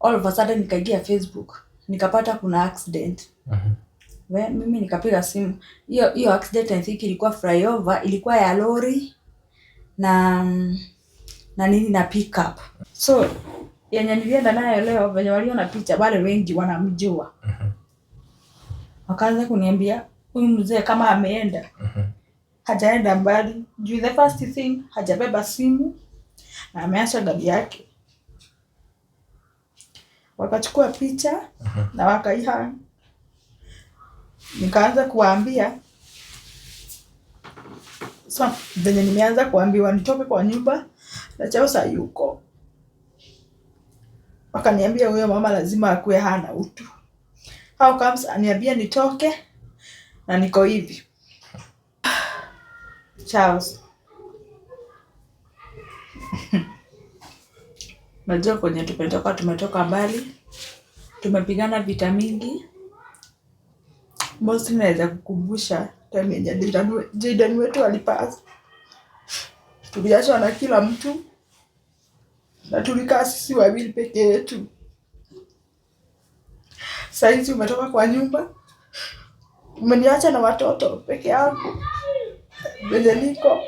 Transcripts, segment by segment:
All of a sudden nikaingia Facebook, nikapata kuna accident. We, mimi nikapiga simu. Hiyo hiyo accident I think ilikuwa flyover, ilikuwa ya lori na na nini na pickup. So yenye nilienda nayo leo, venye waliona picha, wale wengi wanamjua, wakaanza kuniambia huyu mzee kama ameenda, hajaenda mbali juu the first thing hajabeba simu na ameacha gari yake. Wakachukua picha na wakaihang. Nikaanza kuwaambia, so venye nimeanza kuambiwa nitoke kwa nyumba na Chausa yuko, wakaniambia huyo mama lazima akuwe hana utu. How comes aniambia nitoke na niko hivi? Charles, najua kwenye tumetoka, tumetoka mbali, tumepigana vita mingi. Mostly naweza kukumbusha time yenye Jaydan wetu alipass, tuliachwa na kila mtu na tulikaa sisi wawili peke yetu. Saizi umetoka kwa nyumba, umeniacha na watoto peke yangu venye niko.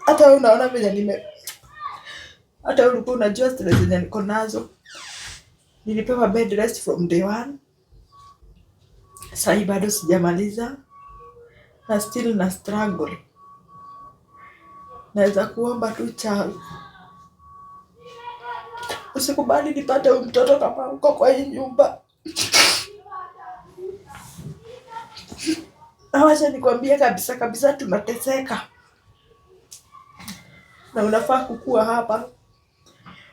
Hata wewe unaona venye nime, hata wewe ulikuwa unajua stress zenye niko nazo. Nilipewa bed rest from day one, sahii bado sijamaliza na still na struggle. Naweza kuomba tu Charles, usikubali nipate huyu mtoto kama uko kwa hii nyumba. Na wacha nikwambie kabisa kabisa, tunateseka na unafaa kukua hapa.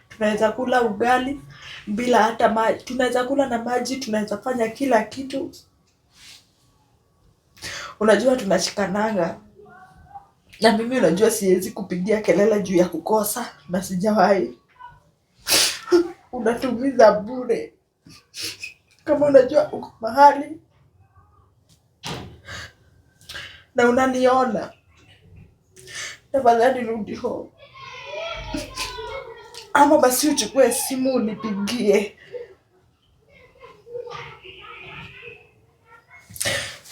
Tunaweza kula ugali bila hata maji, tunaweza kula na maji, tunaweza fanya kila kitu. Unajua tunashikananga na mimi, unajua siwezi kupigia kelele juu ya kukosa na sijawahi. Unatumiza bure. Kama unajua uko mahali na unaniona, tafadhali rudi home, ama basi uchukue simu unipigie,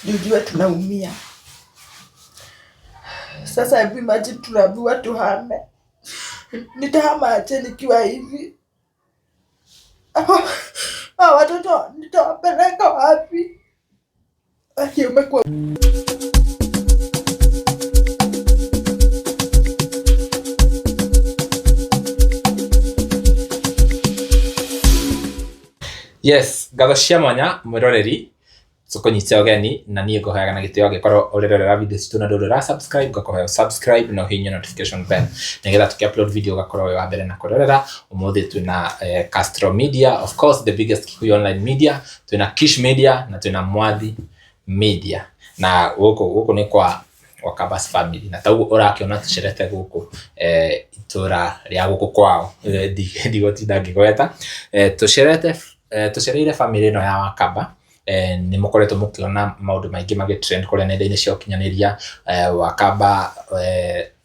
nijue tunaumia. Sasa hebu imagine tunaambiwa tuhame, nitahama aje nikiwa hivi? Hawa watoto nitawapeleka wapi? Aki, umekuwa Yes, ngatho cia mwanya mwiroreri tũkũnyite ũgeni na niĩ ngũheaga na gĩtĩo angĩkorwo ũrĩrorera video citũ na ndũrĩ ũra subscribe, ngakũhe subscribe na ũhihinye notification bell nĩgetha tũkĩ upload video ũgakorwo wĩ wa mbere na kwĩrorera. Ũmũthĩ twĩna Castro Media, of course the biggest Kikuyu online media, twĩna Kish Media na twĩna Mwathi Media, na gũkũ gũkũ nĩ kwa Wakabas family, na taguo ũrakĩona tũcerete gũkũ itũra rĩa gũkũ kwao, ndigũtinda ngĩgweta, tũcerete tũcereire family ĩno ya Wakaba. Nĩ mũkoretwo mũkĩona maũndũ maingĩ magĩ trend kũrĩa nenda-inĩ cia ũkinyanĩria. Wakaba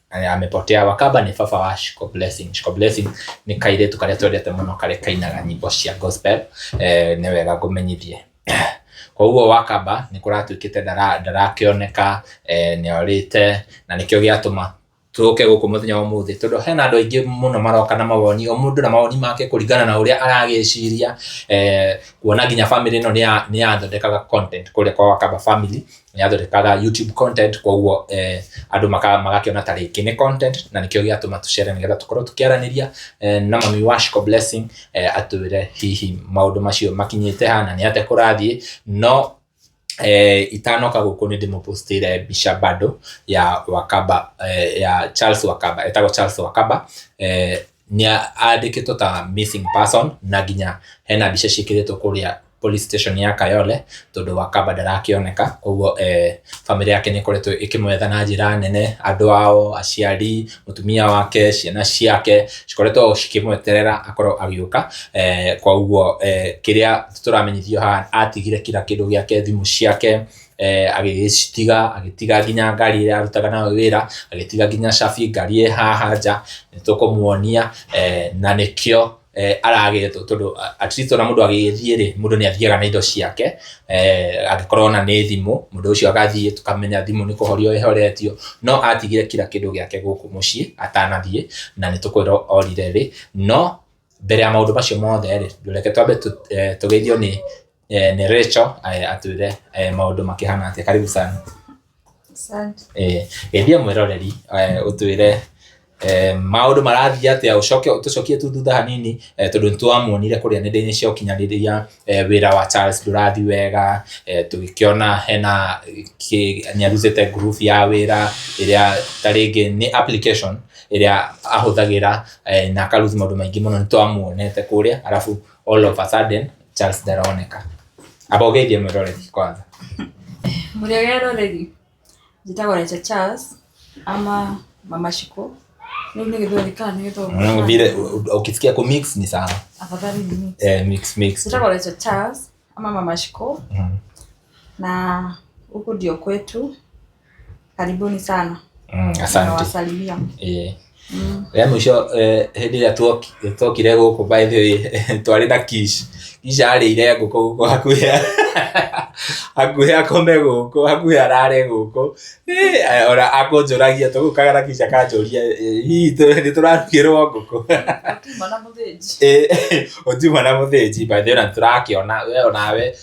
amepotea. Wakaba nĩ baba wa Shiko Blessing. Shiko Blessing nĩ kairĩtu karĩa twendete mũno, karĩa kainaga nyĩmbo cia gospel. Nĩ wega ngũmenyithie. Koguo Wakaba nĩ kũratuĩkĩte ndarakĩoneka, nĩ orĩte, na nĩkĩo gĩatũma tũke gũkũ mũthenya wa ũmũthĩ, tondũ hena andũ aingĩ mũno maroka na mawoni, o mũndũ na mawoni make kũringana na ũrĩa aragĩciria. Kuona nginya family ĩno nĩ yathondekaga content kũrĩa kwa Wakaba family, nĩ yathondekaga YouTube content, koguo andũ magakĩona ta rĩngĩ nĩ content, na nĩkĩo gĩatũma tũcere nĩgetha tũkorwo tũkĩaranĩria na mami wa Shiko Blessing, atwĩre hihi maũndũ macio makinyĩte ha na nĩ atĩa kũrathiĩ. No itanoka gũkũ nĩ ndĩmũpostĩire mbica bado ya Wakaba, ya Charles Wakaba, etagwo Charles Wakaba, nĩ andĩkĩtwo ta missing person, na nginya hena mbica ciĩkĩrĩtwo kũrĩa police station ya Kayole, tondũ Wakaba ndarakĩoneka. Koguo family yake nĩ ĩkoretwo ĩkĩmwetha na njĩra nene, andũ ao, aciari, mũtumia wake, ciana ciake cikoretwo cikĩmweterera akorwo agĩũka. Koguo kĩrĩa tũramenyithio haha, atigire kila kĩndũ gĩake, thimũ ciake agĩgĩcitiga, agĩtiga nginya ngari ĩrĩa arutaga nayo wĩra, agĩtiga nginya cabi, ngari ĩ haha nja, nĩ tũkũmuonia, na nĩkĩo Aragetwo tondu at least ona mundu agĩgĩthiĩ rĩ, mũndũ nĩ athiaga na indo ciake, angĩkorwo ona nĩ thimũ, mũndũ ũcio agathiĩ tũkamenya thimũ nĩ kũhorio ĩhoretio, no atigire kila kĩndũ gĩake gũkũ mũciĩ atanathiĩ, na nĩ tũkwĩrwo orire rĩ. No mbere ya maũndũ macio mothe rĩ, reke twambe tũgeithio nĩ Rachel, atwĩre maũndũ makĩhana atĩa. Karibu sana. Asante. Geithia mwĩroreri, ũtwĩre maũndũ marathiĩ atĩa, ũcoke tũcokie tu thutha hanini, tondũ nĩ twamuonire kũrĩa nenda-inĩ cia ũkinyanĩria, wĩra wa Charles ndũrathiĩ wega, tũgĩkĩona hena nĩ arutĩte group ya wĩra ĩrĩa ta rĩngĩ nĩ application ĩrĩa ahũthagĩra, na akaruta maũndũ maingĩ mũno, nĩ twamuonete kũrĩa, arabu all of a sudden Charles ndaroneka. Amba ũgeithie mwĩroreri kwanza. Mũrĩega eroreri, njĩtagwo Rachel Charles ama Mama Shiko. Rĩu nĩ Gĩthweri kana nĩ Gĩthũngũ? Vile ukisikia ku mix ni sawa. Afadhali ni mix. Mix mix. Njĩtagwo Rachel Charles ama Mama Shiko na huku ndio kwetu. Karibuni sana. Asante. Nawasalimia. Rĩa mũico, hĩndĩ ĩrĩa twokire gũkũ, by the way, twarĩ na Kish. Kish arĩire ngũkũ gũkũ hakuhĩ hakuhĩ akome gũkũ, hakuhĩ arare gũkũ. Ona akũnjũragia tũgũkaga na Kish akanjũria, hihi nĩ tũrarugĩrwo ngũkũ? Ũkiuma na mũthĩnji. Ũtiuma na mũthĩnji, by the way, na nĩtũrakĩona we onawe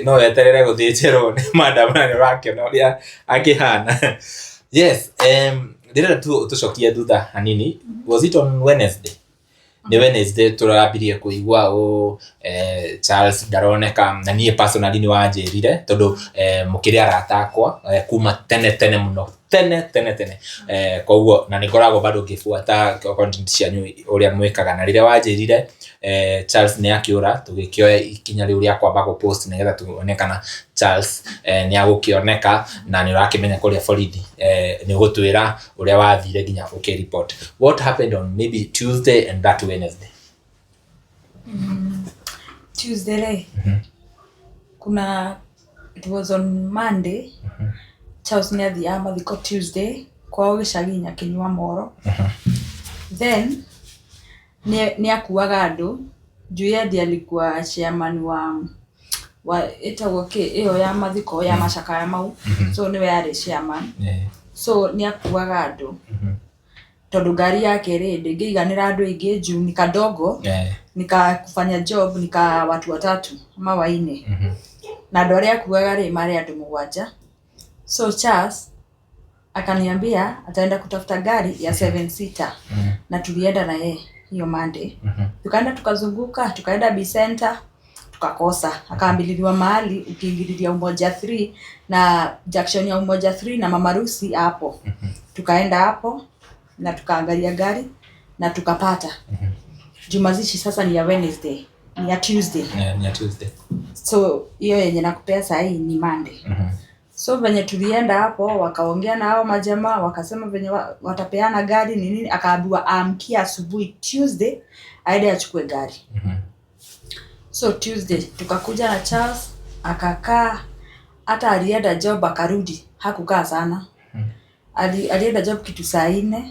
no weterere gũthĩnjĩrwo nĩ madam, na nĩũrakĩona ũrĩa akĩhana. Yes, ndĩrenda tu tũcokie thutha hanini. Was it on Wednesday? Nĩ Wednesday tũrambirie kũigua ũ Charles ndaroneka, na niĩ personally nĩ wanjĩrire tondũ mũkĩrĩ arata akwa kuma tene tene mũno, tene tene tene, koguo na nĩ ngoragwo bado ngĩbuata content cianyu ũrĩa mwĩkaga, na rĩrĩa wanjĩrire Charles nĩ akĩũra, tũgĩkĩoya ikinya rĩu rĩa kwamba gũ post nĩgetha tuone kana Charles nĩ agũkĩoneka, na nĩ ũrakĩmenya kũrĩa borithi nĩ ũgũtwĩra ũrĩa wathire nginya ũkĩ report. What happened on maybe Tuesday and that Wednesday? Tuesday rĩ, kuna it was on Monday. Charles nĩ athiaga mathiko Tuesday kwao gĩcagi Nyakinyua Moro. Then nĩ akuaga andũ juu yeye ndiye alikuwa chairman wa ĩtagwo kĩ ĩyo ya mathiko ya macakaya mau, so nĩwe arĩ chairman. So nĩ akuaga andũ tondũ ngari yake rĩ ndĩngĩiganĩra andũ aingĩ juu ni kadogo, ni ka kufanya job, ni ka watu watatu ama waine, na andũ arĩa akuaga rĩ marĩ andũ mũgwanja. So Charles akaniambia ataenda kutafuta gari ya seven seater, na tulienda na yeye hiyo Monday. Tukaenda tukazunguka, tukaenda B Center tukakosa. Akaambililiwa mahali ukiingililia Umoja 3 na junction ya Umoja 3 na Mama Rusi hapo. Tukaenda hapo na tukaangalia gari na tukapata. Juu mazishi sasa ni ya Wednesday, ni ya Tuesday. Yeah, ni ya Tuesday. So hiyo yenye nakupea saa hii ni Monday. So venye tulienda hapo wakaongea na hao majamaa, wakasema venye watapeana gari ni nini, akaambiwa aamkie asubuhi Tuesday aende achukue gari. So Tuesday tukakuja na Charles akakaa, hata alienda job akarudi, hakukaa sana. Alienda job kitu saa 4.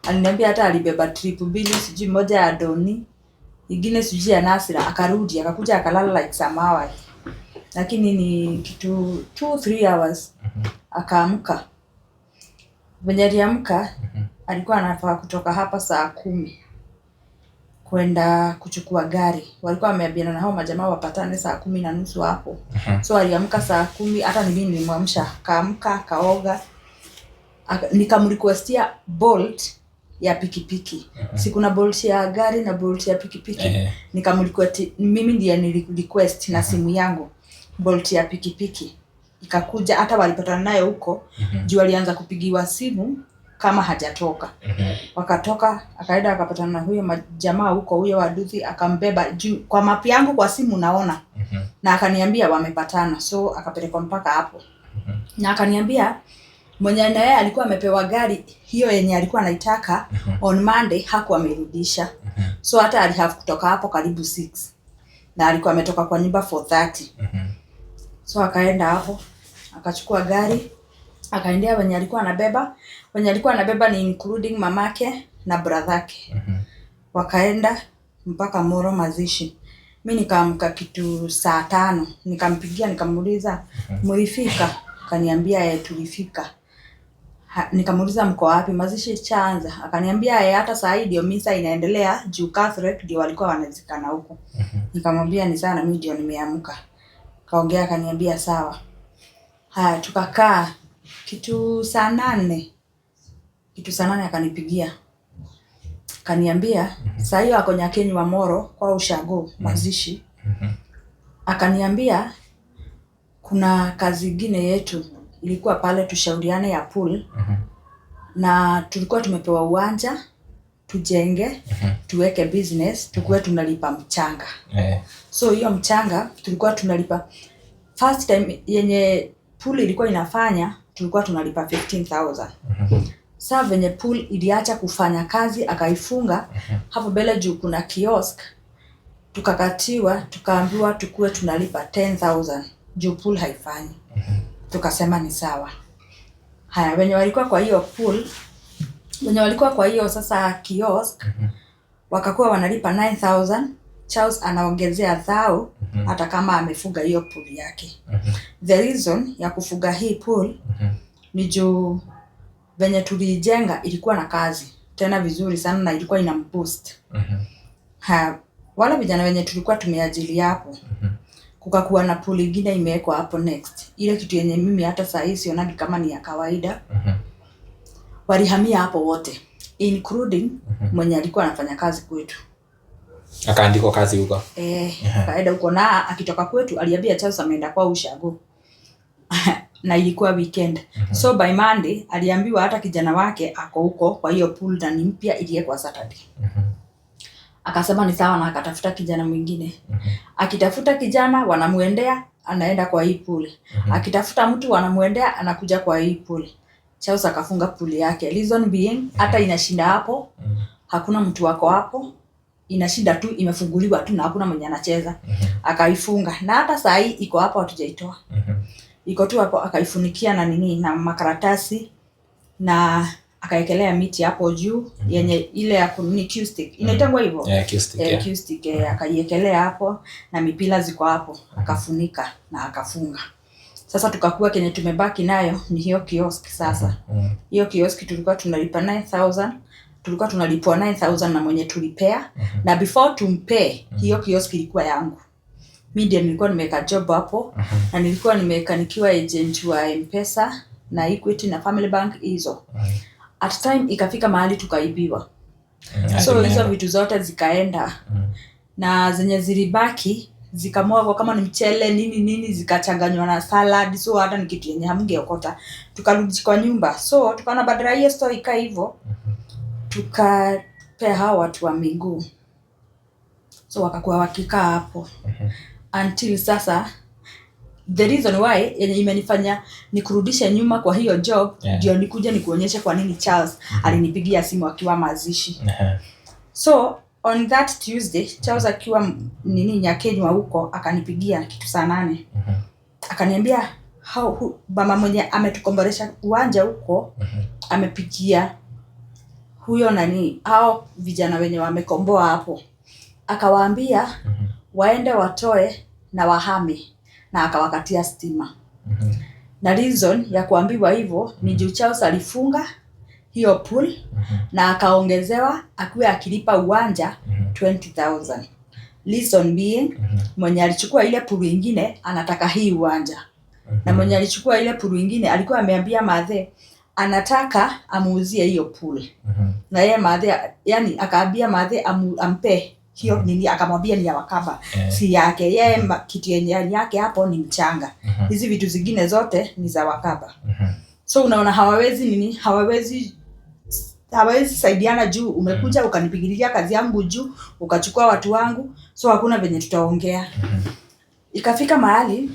Aliniambia hata alibeba trip mbili, sijui moja ya Doni, ingine sijui ya Nasira, akarudi akakuja akalala like some hours. Lakini ni kitu 2-3 hours akaamka. Venye aliamka alikuwa anafaa kutoka hapa saa 10 kwenda kuchukua gari. Walikuwa wameambiana na hao majamaa wapatane saa 10:30 hapo. So aliamka saa 10, hata ni mimi nilimwamsha. Akaamka, akaoga. Nikamrequestia Bolt ya pikipiki. Si kuna Bolt ya gari na Bolt ya pikipiki. Nikamrequest, mimi ndiye nilirequest na simu yangu Bolt ya pikipiki. Ikakuja, hata walipatana nayo huko, juu alianza kupigiwa simu kama hajatoka. Wakatoka, akaenda akapatana na huyo jamaa huko, huyo waduthi akambeba juu kwa map yangu kwa simu naona. Na akaniambia wamepatana, so akapelekwa mpaka hapo. Na akaniambia mwenye na yeye alikuwa amepewa gari hiyo yenye alikuwa anaitaka on Monday hakuwa amerudisha. So hata alihave kutoka hapo karibu 6. Na alikuwa ametoka kwa nyumba 4:30. So akaenda hapo, akachukua gari, akaendea wenye alikuwa anabeba. Wenye alikuwa anabeba ni including mamake na brother yake. Wakaenda mpaka Moro mazishi. Mi nikaamka kitu saa 5, nikampigia nikamuuliza, "Mlifika?" Akaniambia, "Eh, tulifika." Nikamuuliza, "Mko wapi? Mazishi chaanza?" Akaniambia, "Eh, hata saa hii ndio misa inaendelea juu Catholic ndio walikuwa wanazikana huko." Nikamwambia, "Ni sana, mimi ndio nimeamka." Kaongea, akaniambia sawa. Haya, tukakaa kitu saa 8, kitu saa 8 akanipigia, akaniambia saa hiyo ako Nyakenywa Moro kwa ushago mazishi. Akaniambia kuna kazi ingine yetu ilikuwa pale tushauriane ya pool, na tulikuwa tumepewa uwanja tujenge, tuweke business, tukuwe tunalipa mchanga. So hiyo mchanga tulikuwa tunalipa, first time yenye pool ilikuwa inafanya tulikuwa tunalipa 15,000. Saa venye pool iliacha kufanya kazi akaifunga, hapo mbele juu kuna kiosk, tukakatiwa, tukaambiwa tukuwe tunalipa 10,000 juu pool haifanyi. Tukasema ni sawa. Haya, wenye walikuwa kwa hiyo pool, wenye walikuwa kwa hiyo sasa kiosk, wakakuwa wanalipa 9000. Charles anaongezea thao hata kama amefuga hiyo pool yake. The reason ya kufuga hii pool ni juu venye tuliijenga ilikuwa na kazi tena vizuri sana na ilikuwa ina boost. Ha, wale vijana wenye tulikuwa tumeajili hapo, kukakuwa na pool ingine imewekwa hapo next, ile kitu yenye mimi hata saa hii sionagi kama ni ya kawaida. Walihamia hapo wote including mwenye alikuwa anafanya kazi kwetu. Akaandikwa kazi huko. Eh, akaenda huko na akitoka kwetu aliambia Charles ameenda kwa ushago na ilikuwa weekend. So by Monday aliambiwa hata kijana wake ako huko kwa hiyo pool na ni mpya iliwekwa Saturday. Akasema ni sawa na akatafuta kijana mwingine. Akitafuta kijana wanamuendea, anaenda kwa hii pool. Akitafuta mtu wanamuendea, anakuja kwa hii pool. Charles akafunga pool yake. Reason being, hata inashinda hapo, hakuna mtu wako hapo, inashinda tu imefunguliwa tu na hakuna mwenye anacheza. Akaifunga na hata saa hii iko hapo, hatujaitoa, iko tu hapo. Akaifunikia na nini na makaratasi na akaekelea miti hapo juu yenye ile ya kunini, acoustic inaitangwa hivyo. Yeah, acoustic, Eh, yeah. acoustic, eh, akaiekelea hapo na mipira ziko hapo, akafunika na akafunga. Sasa tukakuwa kenye tumebaki nayo ni hiyo kiosk sasa. Hiyo kiosk tulikuwa tunalipa 9000, tulikuwa tunalipwa 9000 na mwenye tulipea. Na before tumpee hiyo kiosk, ilikuwa yangu. Mi ndiye nilikuwa nimeweka job hapo na nilikuwa nimeweka nikiwa agent wa Mpesa na Equity na Family Bank hizo. At time ikafika mahali tukaibiwa. I So hizo remember. vitu zote zikaenda na zenye zilibaki zikamwagwa kama ni mchele nini nini, zikachanganywa na salad, so hata ni kitu yenye hamngeokota. Tukarudi kwa nyumba, so tukaona badala hiyo store ikae hivyo, tukapea hao watu wa miguu, so wakakuwa wakikaa hapo until sasa. The reason why yenye imenifanya nikurudishe nyuma kwa hiyo job ndio nikuja nikuonyeshe kwa nini Charles alinipigia simu akiwa mazishi. So on that Tuesday, Charles akiwa nini Nyakenywa huko, akanipigia kitu saa 8. Akaniambia mama mwenye ametukomboresha uwanja huko amepigia huyo nani, hao vijana wenye wamekomboa hapo, akawaambia waende watoe na wahame, na akawakatia stima. Na reason ya kuambiwa hivyo ni juu Charles alifunga hiyo pool na akaongezewa akuwe akilipa uwanja 20,000. Reason being, mwenye alichukua ile pool ingine anataka hii uwanja, na mwenye alichukua ile pool ingine alikuwa ameambia madhe anataka amuuzie hiyo pool, na yeye madhe, yani akaambia madhe ampe hiyo nini, akamwambia ni ya Wakamba, si yake yeye. Kitu yenye ni yake hapo ni mchanga, hizi vitu zingine zote ni za Wakamba. So unaona hawawezi nini, hawawezi saidiana juu umekuja ukanipigilia kazi yangu juu, ukachukua watu wangu, so hakuna venye tutaongea. Ikafika mahali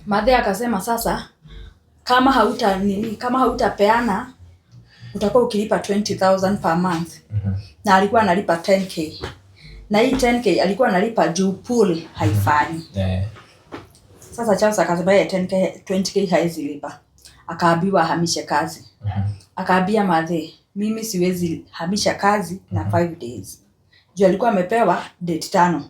madhe akasema sasa kama hauta nini, kama hautapeana utakuwa ukilipa 20,000 per month. Na alikuwa analipa 10K, na hii 10K alikuwa analipa juu pool haifanyi. Sasa Charles akasema yeye 10K, 20K haezi lipa. Akaambiwa ahamishe kazi. Akaambia madhe, "Mimi siwezi hamisha kazi na 5 days." Juu alikuwa amepewa date 5.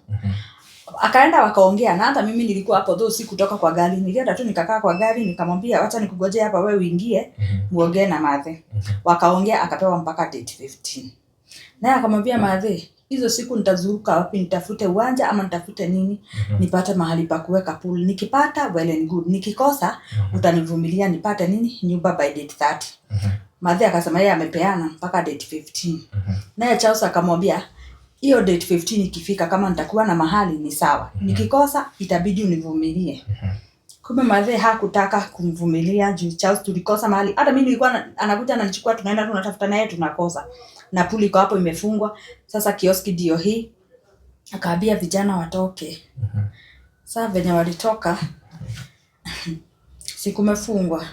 Akaenda wakaongea, na hata mimi nilikuwa hapo though si kutoka kwa gari. Nilienda tu nikakaa kwa gari nikamwambia wacha nikugojee hapa wewe uingie muongee na mathe. Wakaongea akapewa mpaka date 15. Naye akamwambia mathe, hizo siku nitazunguka wapi, nitafute uwanja ama nitafute nini, nipate mahali pa kuweka pool. Nikipata well and good, nikikosa utanivumilia nipate nini nyumba by date 30. Mathe akasema yeye amepeana mpaka date 15. Naye Charles akamwambia hiyo date 15 ikifika kama nitakuwa na mahali ni sawa, nikikosa itabidi univumilie. Kumbe mathe hakutaka kumvumilia juu Charles tulikosa mahali. Hata mimi nilikuwa anakuja ananichukua, tunaenda tunatafuta naye tunakosa. Na pool iko hapo imefungwa. Sasa kioski ndio hii. Akaambia vijana watoke. Sasa venye walitoka siku imefungwa.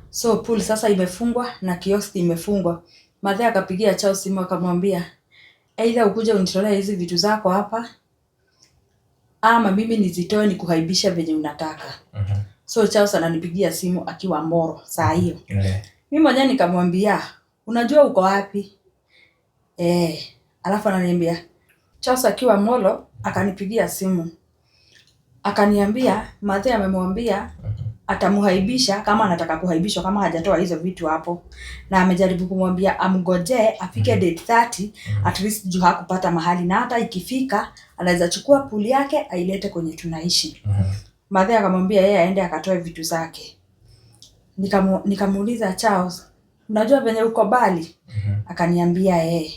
So pool sasa imefungwa na kioski imefungwa. Mathe akapigia Charles simu akamwambia either ukuje unitolee hizi vitu zako hapa ama mimi nizitoe nikuhaibisha venye unataka. So Charles ananipigia simu akiwa Moro saa hiyo. Mimi mwenyewe nikamwambia unajua uko wapi? Alafu ananiambia Charles akiwa Molo akanipigia simu. Akaniambia Mathe amemwambia atamuhaibisha kama anataka kuhaibishwa kama hajatoa hizo vitu hapo. Na amejaribu kumwambia amgojee afike date 30 at least juu hakupata mahali, na hata ikifika anaweza chukua pool yake ailete kwenye tunaishi. Mathe akamwambia yeye aende akatoe vitu zake. Nikamuuliza Charles, unajua venye uko Bali? Akaniambia eh.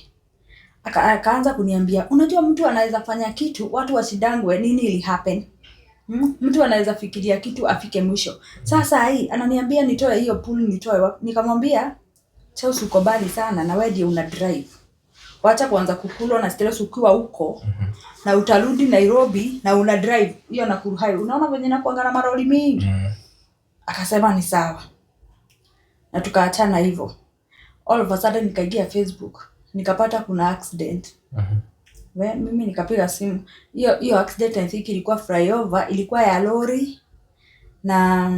Akaanza kuniambia unajua mtu anaweza fanya kitu watu wasidangwe nini ili happen. Mtu anaweza fikiria kitu afike mwisho. Sasa hii ananiambia nitoe hiyo pool, nitoe wapi? Nikamwambia Charles uko mbali sana na wewe ndio una drive. Wacha kuanza kukulwa na stress ukiwa huko na utarudi Nairobi na una drive hiyo Nakuru Highway. Unaona venye nakuanga na maroli mingi. Akasema ni sawa. Na tukaachana hivyo. All of a sudden nikaingia Facebook, nikapata kuna accident. Mimi nikapiga simu. Hiyo accident I think ilikuwa flyover, ilikuwa ya lori na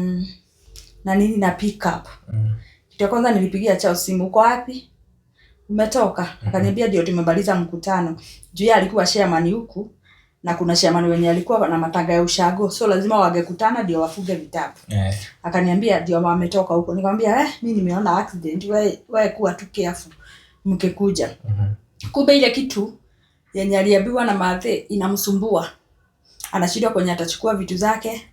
nini na pickup. Kitu ya kwanza nilipigia Charles simu, uko wapi? Umetoka? Akaniambia ndio tumemaliza mkutano. Juu yeye alikuwa chairman huku na kuna chairman wenye alikuwa na matanga ya ushago, so lazima wangekutana ndio wafuge vitabu. Akaniambia ndio wametoka huko. Nikamwambia mimi nimeona accident, wewe kuwa tu careful mkikuja. Kumbe ile kitu yenye aliambiwa na mathe inamsumbua. Anashindwa kwenye atachukua vitu zake.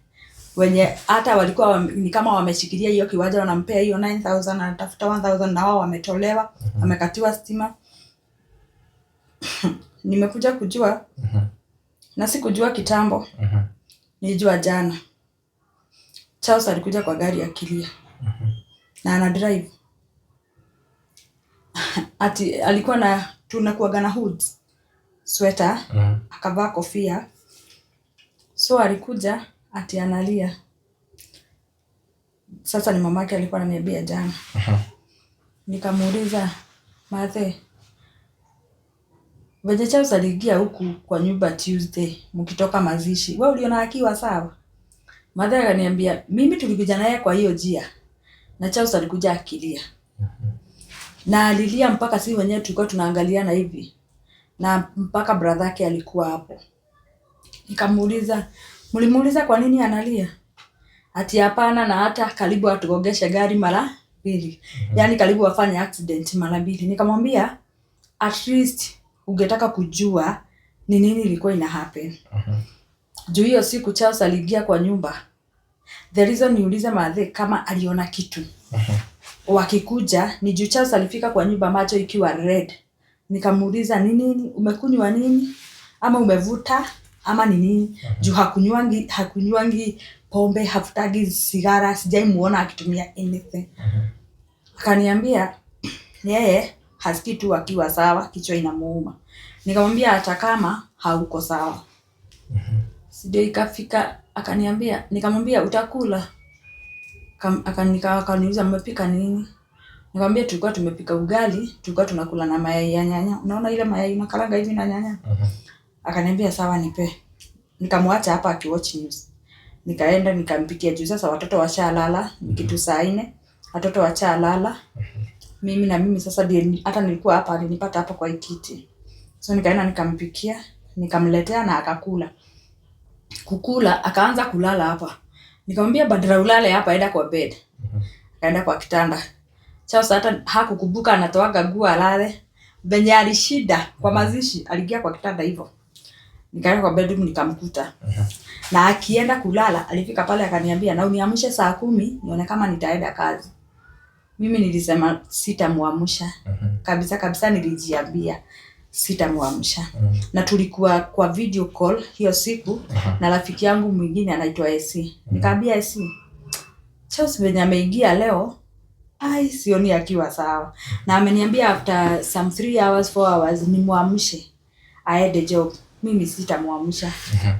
Wenye hata walikuwa ni kama wameshikilia hiyo kiwanja wanampea hiyo 9000 anatafuta 1000 na wao wametolewa, wamekatiwa stima. Nimekuja kujua na sikujua kitambo. Nilijua jana. Charles alikuja kwa gari akilia. Na ana drive. Ati alikuwa na tunakuaga na hoods, sweater, akavaa kofia. So alikuja ati analia. Sasa ni mamake alikuwa ananiambia jana. Nikamuuliza mathe, venye Charles aliingia huku kwa nyumba Tuesday mkitoka mazishi, wewe uliona akiwa sawa? Mathe akaniambia mimi tulikuja naye kwa hiyo njia na Charles alikuja akilia. Na alilia mpaka si wenyewe tulikuwa tunaangaliana hivi. Na mpaka brother yake alikuwa hapo. Nikamuuliza, mlimuuliza kwa nini analia? Ati hapana, na hata karibu atugongeshe gari mara mbili. Yaani karibu wafanye accident mara mbili. Nikamwambia at least ungetaka kujua ni nini ilikuwa ina happen. Juu hiyo siku Charles aliingia kwa nyumba. The reason niulize mathe kama aliona kitu. Wakikuja ni juu Charles alifika kwa nyumba macho ikiwa red. Nikamuuliza ni nini, umekunywa nini ama umevuta ama ni nini? Juu hakunywangi pombe, havutagi sigara, sijai muona akitumia anything. Akaniambia yeye hasikii tu akiwa sawa, kichwa inamuuma. Nikamwambia hata kama hauko sawa. Ndio ikafika akaniambia, nikamwambia utakula? Akaniuliza mmepika nini? Nikamwambia tulikuwa tumepika ugali, tulikuwa tunakula na mayai ya nyanya. Unaona ile mayai unakaranga hivi na nyanya? Akaniambia sawa nipe. Nikamwacha hapa akiwatch news. Nikaenda nikampikia juu sasa watoto washalala, ni kitu saa 4. Watoto washalala. Mimi na mimi sasa ndiye hata nilikuwa hapa, alinipata hapa kwa kiti. So nikaenda nikampikia, nikamletea na akakula. Kukula akaanza kulala hapa. Nikamwambia badala ulale hapa, enda kwa bed. Akaenda kwa kitanda. Charles hata hakukumbuka anatoaga nguo alale. Venye alishida kwa mazishi, aliingia kwa kitanda hivyo. Nikaenda kwa bedroom nikamkuta. Na akienda kulala, alifika pale akaniambia na uniamshe saa 10 nione kama nitaenda kazi. Mimi nilisema sitamuamsha. Kabisa kabisa nilijiambia sitamuamsha. Na tulikuwa kwa video call hiyo siku na rafiki yangu mwingine anaitwa AC. Nikamwambia AC, Charles venye ameingia leo, ai sioni akiwa sawa. Na ameniambia after some 3 hours 4 hours nimuamshe aende job. Mimi sitamuamsha.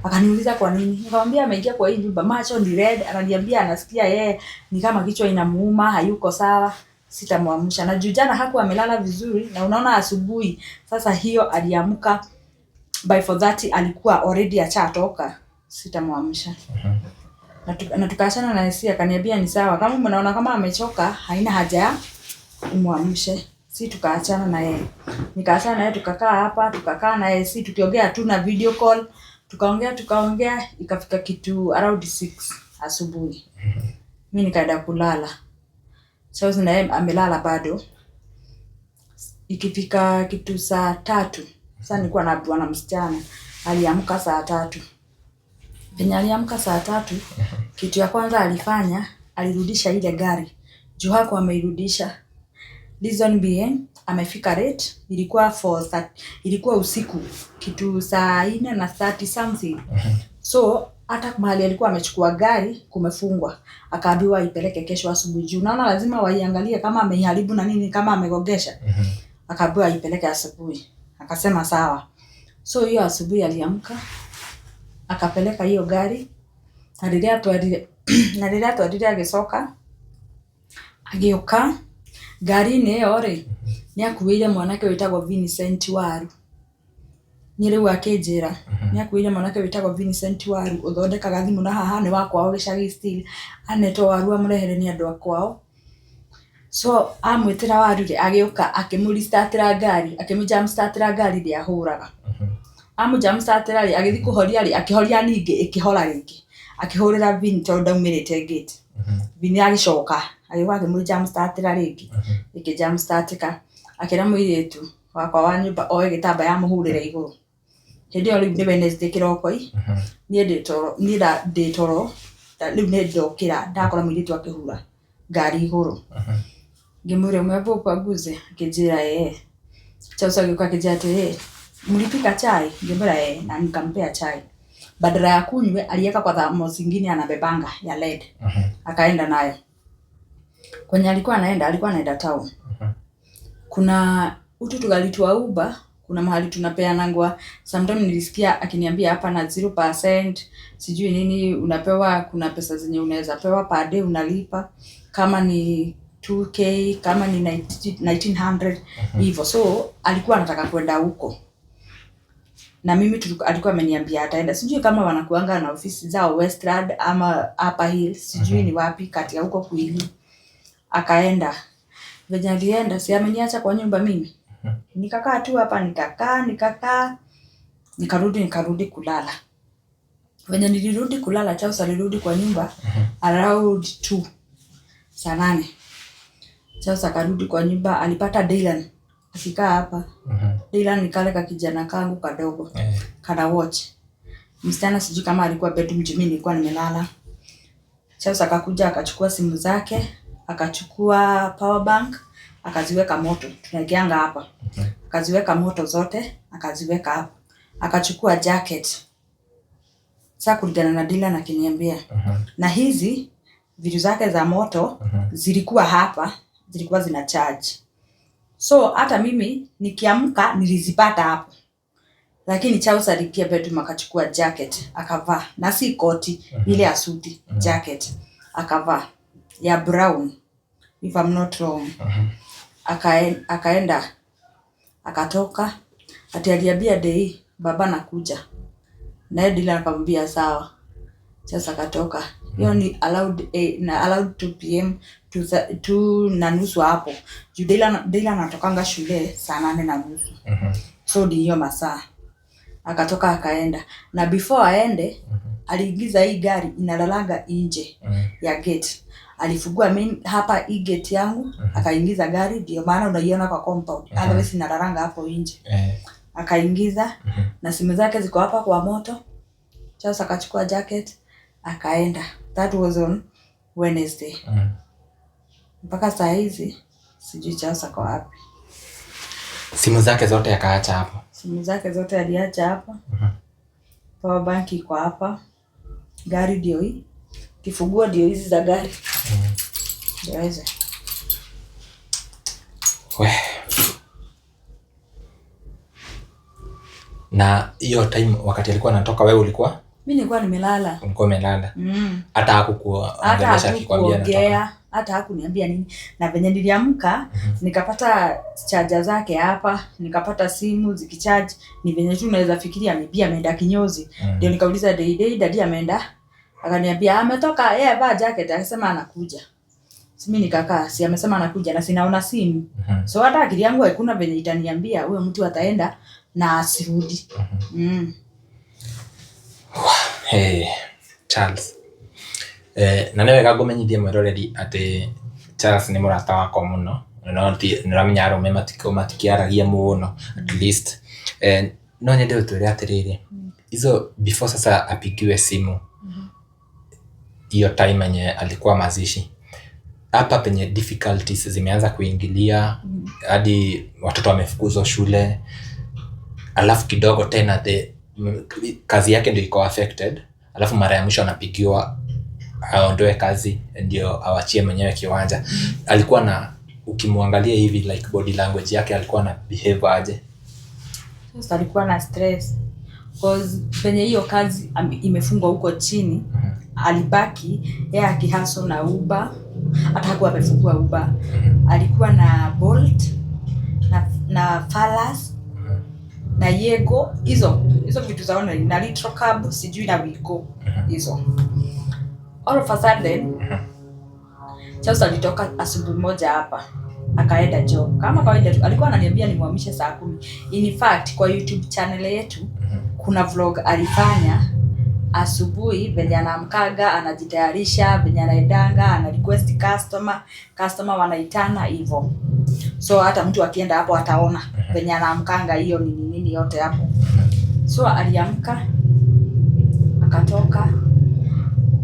Akaniuliza kwa nini? Nikamwambia ameingia kwa hii nyumba macho ni red, ananiambia anasikia yeye ni kama kichwa inamuuma, hayuko sawa. Sitamuamsha. Na juu jana hakuwa amelala vizuri na unaona asubuhi sasa hiyo aliamka by 4:30 alikuwa already achatoka. Sitamuamsha. Na tukaachana na AC akaniambia ni sawa, kama mnaona kama amechoka haina haja ya umuamshe. Si tukaachana na yeye. Nikaachana na yeye tukakaa hapa, tukakaa na yeye si tukiongea tu na video call, tukaongea ikafika kitu around 6 asubuhi. Mimi nikaenda kulala. Charles na yeye amelala bado. Ikifika kitu saa 3, sasa nilikuwa naambiwa na msichana, aliamka saa 3. Venye aliamka saa 3, kitu ya kwanza alifanya, alirudisha ile gari. Juu hakuwa ameirudisha. Reason being, amefika late, ilikuwa 4:30, ilikuwa usiku, kitu saa 4 na 30 something. So hata mahali alikuwa amechukua gari kumefungwa, akaambiwa ipeleke kesho asubuhi. Juu unaona lazima waiangalie kama ameiharibu na nini, kama amegogesha. Akaambiwa aipeleke asubuhi. Akasema sawa. So hiyo asubuhi aliamka akapeleka hiyo gari na rĩrĩa atwarire na rĩrĩa atwarire agĩcoka agĩũka ngari-inĩ ĩyo rĩ nĩ akuĩire mwanake wĩtagwo Vincent Waru. Niĩ rĩu akĩnjĩra nĩ akuĩire mwanake wĩtagwo Vincent Waru ũthondekaga thimũ na haha nĩ wa kwao gĩcagi still, anetwo waru amũrehere nĩ andũ a kwao. So amwĩtĩra waru rĩ agĩũka akĩmũ-restartĩra ngari, akĩmũ-jumpstartĩra ngari ndĩahũraga. Amũ-jumpstartĩra rĩ agĩthiĩ kũhoria rĩ akĩhoria ningĩ ĩkĩhora rĩngĩ. Akĩhũrĩra Vin tondũ ndaumĩrĩte gate. Vin agĩcoka agĩũka akĩmũ-jumpstartĩra rĩngĩ ĩkĩ-jumpstartĩka. Akĩra mũirĩtu wakwa wa nyũmba oe gĩtambaya amũhurĩre igũrũ. Hĩndĩ ĩyo rĩu nĩ Wednesday kĩroko ĩ, niĩ ndĩ toro, niĩ ndĩ toro, rĩu nĩ ndokĩra ndakora mũirĩtu akĩhura ngari igũrũ. Ngĩmwĩra umeambiwa upanguze? Akĩnjĩra ĩĩ. Charles agĩũka akĩnjĩra atĩrĩrĩ, mlipika chai? Ngĩmwĩra ĩĩ na nikampea chai. Badala ya kunywe aliweka kwa thermos ingine anabebanga ya red. Akaenda nayo. Kwenye alikuwa anaenda town. Kuna utu tugari twa Uber, kuna mahali tunapeanangwa. Sometimes nilisikia akiniambia hapa na 0% sijui nini unapewa, kuna pesa zenye unaweza pewa per day unalipa kama ni 2k kama ni 1900 hivyo. So alikuwa anataka kwenda huko na mimi alikuwa ameniambia ataenda, sijui kama wanakuanga na ofisi zao Westland ama Upper Hill, sijui ni wapi kati ya huko kuili. Akaenda, venye alienda si ameniacha kwa nyumba mimi. Nikakaa tu hapa, nikakaa nikakaa, nikarudi kulala. Venye nilirudi kulala, Charles alirudi kwa nyumba around 2 saa 8. Charles akarudi kwa nyumba, alipata Dylan akikaa hapa. Dylan ni kale ka kijana kangu kadogo kana watch. Msichana sijui kama alikuwa bedroom juu mimi nilikuwa nimelala. Charles akakuja akachukua simu zake, akachukua power bank, akaziweka moto. Tunawekeanga hapa. Akaziweka moto zote, akaziweka hapa. Akachukua jacket. Sasa kulingana na Dylan akiniambia. Na hizi vitu zake za moto zilikuwa hapa, zilikuwa zina charge. So hata mimi nikiamka nilizipata hapo. Lakini Charles aliingia bedroom akachukua jacket akavaa, na si koti ile ya suti, jacket akavaa ya brown if I'm not wrong. Akaenda akatoka, ati aliambia Dei baba nakuja, naye Dylan akamwambia sawa. Sasa akatoka. Hiyo ni allowed, na allowed 2 pm to 2:30 hapo. Juu Deila anatokanga shule saa 8:30. So ni hiyo masaa. Akatoka akaenda. Na before aende, aliingiza hii gari inalalanga nje ya gate. Alifungua main hapa hii gate yangu, akaingiza gari, ndio maana unaiona kwa compound. Otherwise inalalanga hapo nje. Akaingiza na simu zake ziko hapa kwa moto. Charles akachukua jacket akaenda. That was on Wednesday. Mpaka saa hizi sijui Charles ako wapi. Simu zake zote akaacha hapo. Simu zake zote aliacha hapa. Power bank iko hapa. Gari ndio hii. Kifunguo ndio hizi za gari. Ndio hizi. We. Na hiyo time wakati alikuwa anatoka wewe ulikuwa? Mimi nilikuwa nimelala. Ulikuwa umelala. Hata hakukuongelesha akikwambia anatoka. Hata hakuniambia nini. Na venye niliamka, nikapata charger zake hapa, nikapata simu zikicharge. Ni venye tu unaweza fikiria maybe ameenda kinyozi. Ndio nikauliza Dei, daddy ameenda? Akaniambia ametoka, yeye avaa jacket, akasema anakuja. Si mimi nikakaa, si amesema anakuja na sinaona simu. So hata akili yangu haikuna venye itaniambia huyo mtu ataenda na asirudi. Hey, Charles. Na nĩ wega ngũmenyithie mwĩroreri atĩ Charles nĩ mũrata wakwa mũno. No ti nĩũramenya arũme matikĩaragia mũno at least. No nyende ũtwĩre atĩrĩrĩ, hizo before sasa apigiwe simu hiyo time yenye alikuwa mazishi, hapa penye difficulties zimeanza kuingilia hadi watoto wamefukuzwa shule, alafu kidogo tena kazi yake ndio iko affected, alafu mara ya mwisho anapigiwa aondoe kazi ndio awachie mwenyewe kiwanja. Alikuwa na, ukimwangalia hivi like body language yake alikuwa na behave aje? Sasa alikuwa na stress cause penye hiyo kazi imefungwa huko chini, alibaki yeye akihustle na Uber. Hata hakuwa amefungua Uber. Alikuwa na Bolt na Falas na Yego, hizo vitu za online, na Little Cab, sijui na Wigo hizo. All of a sudden Charles alitoka asubuhi moja hapa akaenda job kama kawaida tu. Alikuwa ananiambia nimwamishe saa 10. In fact kwa YouTube channel yetu kuna vlog alifanya asubuhi venye anaamkaga, anajitayarisha, venye anaendanga, ana request customer wanaitana hivyo. So hata mtu akienda hapo ataona venye anaamkanga hiyo nini nini yote hapo. So aliamka akatoka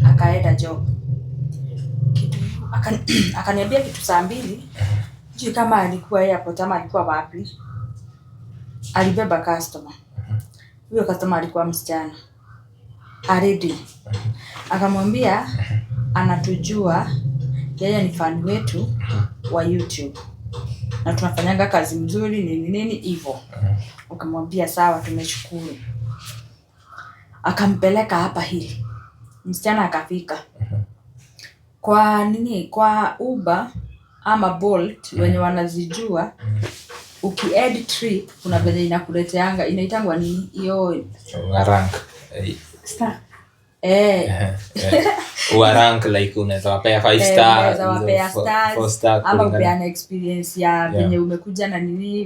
akaenda job. Kitu akaniambia kitu saa 2. Sijui kama alikuwa airport ama alikuwa wapi. Alibeba customer. Huyo customer alikuwa msichana. Aridi. Akamwambia anatujua, yeye ni fan wetu wa YouTube na tunafanyanga kazi mzuri nini nini hivyo. Akamwambia sawa, tumeshukuru. Akampeleka hapa hili. Msichana akafika. Kwa nini? Kwa Uber ama Bolt wenye wanazijua, uki add trip kuna venye inakuleteanga, inaitangwa nini hiyo? Rank. Star. Wa rank like unaweza wapea 5 star, unaweza wapea stars, 4 star ama kulingana. upeane experience ya venye umekuja na nini,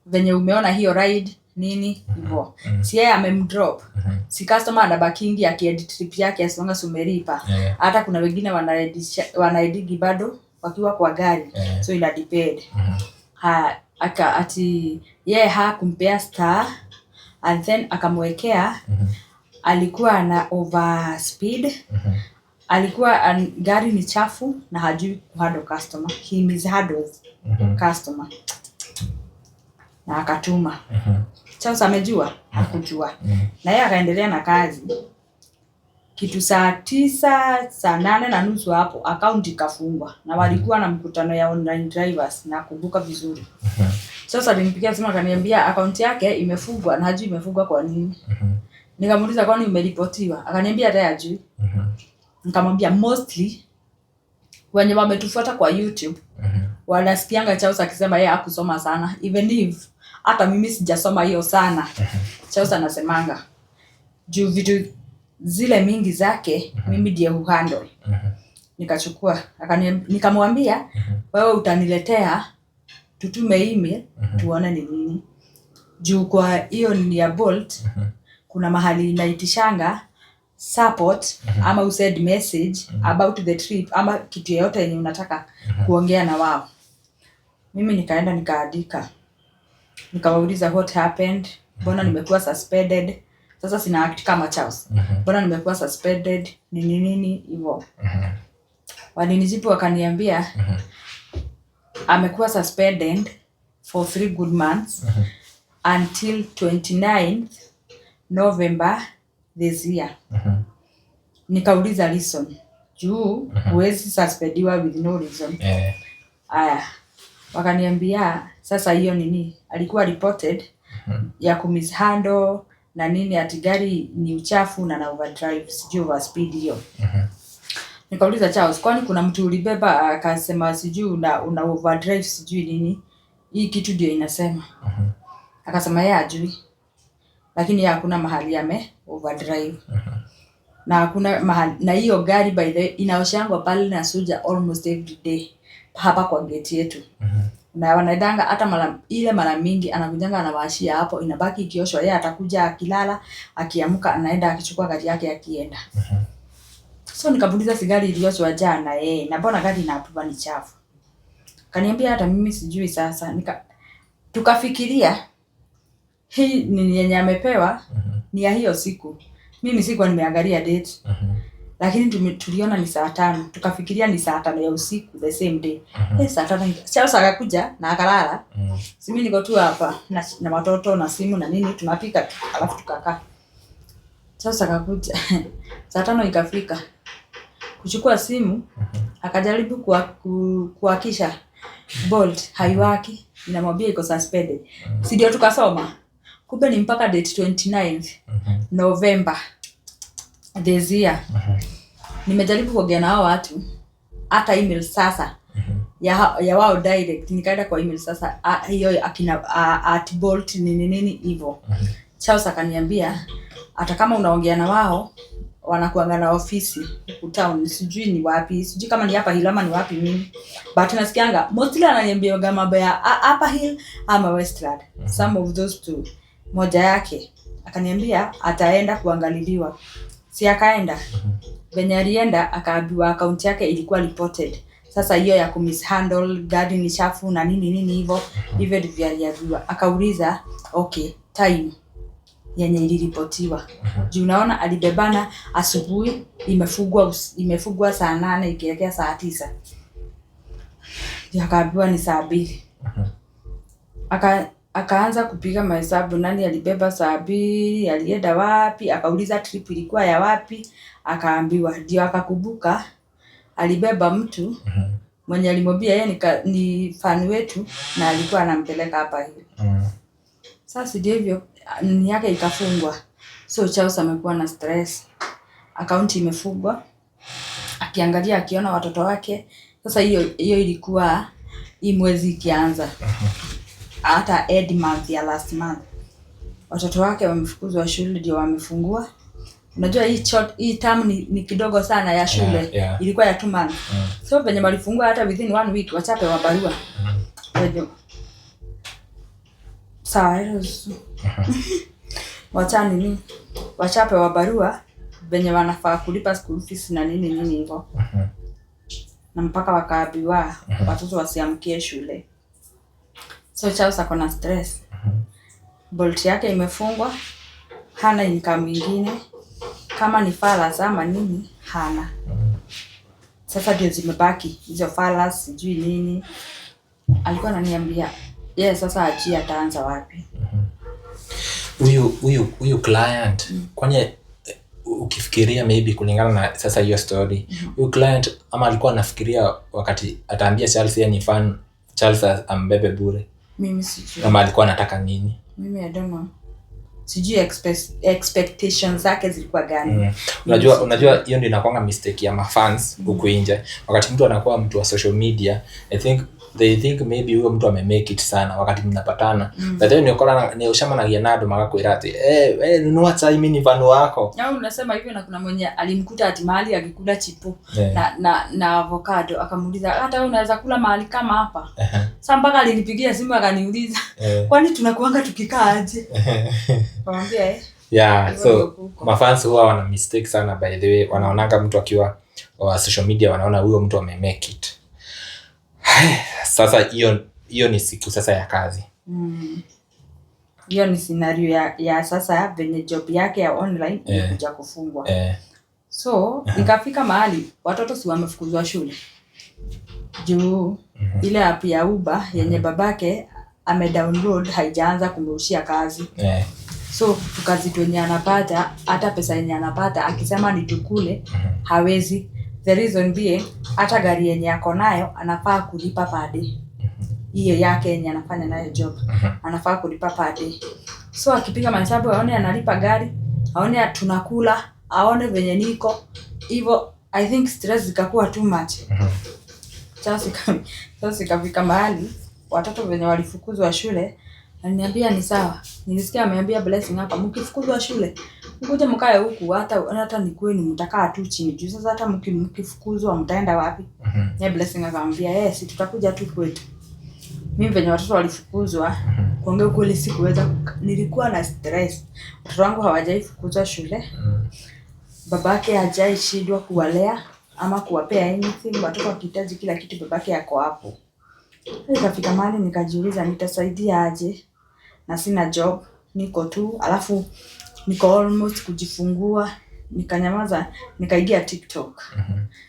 venye umeona hiyo ride nini hivyo. Si yeye amemdrop. Si customer anabakingi akiedit trip yake as long as umelipa. Hata kuna wengine wanaedigi bado wakiwa kwa gari. So ina depend. Aka ati yeye hakumpea star and then akamwekea alikuwa na over speed. Alikuwa gari ni chafu na hajui kuhandle customer. He mishandles customer. Na akatuma. Charles amejua? Hakujua. Na yeye akaendelea na kazi. Kitu saa 9, saa 8:30 hapo account ikafungwa. Na walikuwa na mkutano ya online drivers, nakumbuka vizuri. Sasa alinipigia simu akaniambia account yake imefungwa na hajui imefungwa kwa nini. Nikamuuliza kwani umeripotiwa? Akaniambia hata hajui. Nikamwambia mostly wenye wametufuata kwa YouTube wanasikianga Charles akisema yeye hakusoma sana, even if hata mimi sijasoma hiyo sana. Charles anasemanga juu vitu Zile mingi zake mimi ndiye huhandle. Nikachukua, nikamwambia, "Wewe utaniletea, tutume email tuone ni nini." Juu kwa hiyo ni ya Bolt, kuna mahali inaitishanga support ama usend message about the trip ama kitu yeyote yenye unataka kuongea na wao. Mimi nikaenda nikaandika, nikawauliza what happened, mbona nimekuwa suspended. Sasa sina act kama Charles, mbona nimekuwa suspended, nini nini hivyo. Walinijibu wakaniambia amekuwa suspended for 3 good months until 29th November this year. Nikauliza reason, juu huwezi suspendiwa with no reason. Aya, wakaniambia sasa hiyo nini alikuwa reported ya kumishandle na nini, ati gari ni uchafu na overdrive, sijui overspeed hiyo. Nikauliza Charles, kwani kuna mtu ulibeba akasema sijui una overdrive, sijui nini, hii kitu ndio inasema? Akasema yeye ajui, lakini yeye hakuna mahali ame overdrive na hakuna mahali. Na hiyo gari, by the way, inaoshangwa pale na Suja almost every day hapa kwa gate yetu, na wanaendanga hata mara ile mara mingi anakujanga anawashia hapo, inabaki ikioshwa. Yeye atakuja akilala, akiamka anaenda akichukua gari yake akienda. So nikamuuliza, si gari ilioshwa jana yeye, na mbona gari inaambiwa ni chafu? Kaniambia hata mimi sijui. Sasa tukafikiria hii ni yenye amepewa ni ya hiyo siku. Mimi sikuwa nimeangalia date, lakini tuliona ni saa 5, tukafikiria ni saa 5 ya usiku the same day. 5:00 Charles akakuja na akalala. Si mimi niko tu hapa na watoto na simu na nini, tunapika tu, alafu tukakaa. Charles akakuja 5:00 ikafika kuchukua simu, akajaribu kuwakisha Bolt, haiwaki, inamwambia iko suspended. Si ndio tukasoma, kumbe ni mpaka date 29th November this year. Nimejaribu kuongea na hao watu, hata email sasa ya wao direct, nikaenda kwa email sasa hiyo akina @Bolt nini nini hivyo. Charles akaniambia hata kama unaongea na wao, wanakuanga na ofisi huku town, sijui ni wapi, sijui kama ni hapa Hill ama ni wapi mimi, but nasikianga mostly ananiambiaga mambo ya Upper Hill ama Westland, some of those two, moja yake. Akaniambia ataenda kuangaliliwa. Si akaenda? Venye alienda akaambiwa akaunti yake ilikuwa reported, sasa hiyo ya kumishandle, gari ni chafu na nini nini hivyo hivyo ndivyo aliambiwa. Akauliza okay, time yenye iliripotiwa, juu unaona alibebana asubuhi, imefungwa saa 8 ikielekea saa 9, ndio akaambiwa ni saa 2. Akaanza kupiga mahesabu, nani alibeba saa 2, alienda wapi. Akauliza trip ilikuwa ya wapi, akaambiwa. Ndio akakumbuka alibeba mtu mwenye alimwambia yeye ni fan wetu na alikuwa anampeleka hapa hivi. Sasa ndio hivyo, nini yake ikafungwa. So Charles amekuwa na stress, akaunti imefungwa, akiangalia akiona watoto wake. Sasa hiyo hiyo ilikuwa hii mwezi ikianza, hata end month ya last month, watoto wake wamefukuzwa shule, ndio wamefungua. Unajua hii short, hii term ni kidogo sana ya shule. Ilikuwa ya 2 months. So venye walifungua, hata within one week wachapewa barua sawa hilo wacha nini, wachapewa barua venye wanafaa kulipa school fees na nini nini hivyo, na mpaka wakaambiwa watoto wasiamkie shule. So Charles ako na stress, Bolt yake imefungwa, hana income ingine, kama ni falas ama nini hana. Sasa ndio zimebaki hizo falas, sijui nini. Alikuwa ananiambia yeye sasa ajui ataanza wapi. Huyu client, kwani ukifikiria maybe kulingana na sasa hiyo story, huyu client ama alikuwa anafikiria wakati ataambia Charles yeye ni fan, Charles ambebe bure? Mimi sijui. Ama alikuwa anataka nini? Mimi I don't know, sijui expectations zake zilikuwa gani. Unajua hiyo ndio inakuanga mistake ya mafans huku nje. Wakati mtu anakuwa mtu wa social media, I think They think maybe huyo mtu ame make it sana wakati mnapatana. But then nĩũkorana nĩ ũcemanagia na andũ magakwĩra atĩ nunua chai, mimi ni fan wako. Au unasema hivyo na kuna mwenye alimkuta ati mahali akikula chipo na avocado, akamuuliza, "Hata wewe unaweza kula mahali kama hapa?" Sasa mpaka alinipigia simu akaniuliza, "Kwani tunakuanga tukikaa aje?" Nikamwambia, "Eh." Yeah. Hivyo So ndio kuko. Mafans huwa wana mistake sana, by the way. Wanaonanga mtu akiwa wa social media, wanaona huyo mtu ame make it. Sasa hiyo hiyo ni siku sasa ya kazi. Hiyo ni scenario ya sasa venye job yake ya online ilikuja kufungwa. So ikafika mahali watoto si wamefukuzwa shule juu ile app ya Uber yenye babake amedownload haijaanza kumrushia kazi. So tukazi twenye anapata, hata pesa yenye anapata, akisema ni tukule, hawezi. The reason being, hata gari yenye ako nayo anafaa kulipa per day. Hiyo yake yenye anafanya nayo job anafaa kulipa per day. So akipiga mahesabu aone analipa gari, aone tunakula, aone venye niko hivyo, I think stress zikakuwa too much. Sasa ikafika mahali watoto venye walifukuzwa shule, aliniambia ni sawa. Nilisikia ameambia Blessing hapa, "Mkifukuzwa shule mkuje mkae huku, hata ni kwenu mtakaa tu chini, juu sasa hata mkifukuzwa mtaenda wapi?" Ye Blessing akamwambia, "Eh, si tutakuja tu kwetu." Mimi venye watoto walifukuzwa, kuongea ukweli sikuweza nilikuwa na stress. Watoto wangu hawajaifukuzwa shule, babake hajai shindwa kuwalea ama kuwapea anything. Watoto wakihitaji kila kitu, babake ako hapo. Ikafika mahali nikajiuliza nitasaidia aje na sina job, niko tu, alafu niko almost kujifungua. Nikanyamaza, nikaingia TikTok.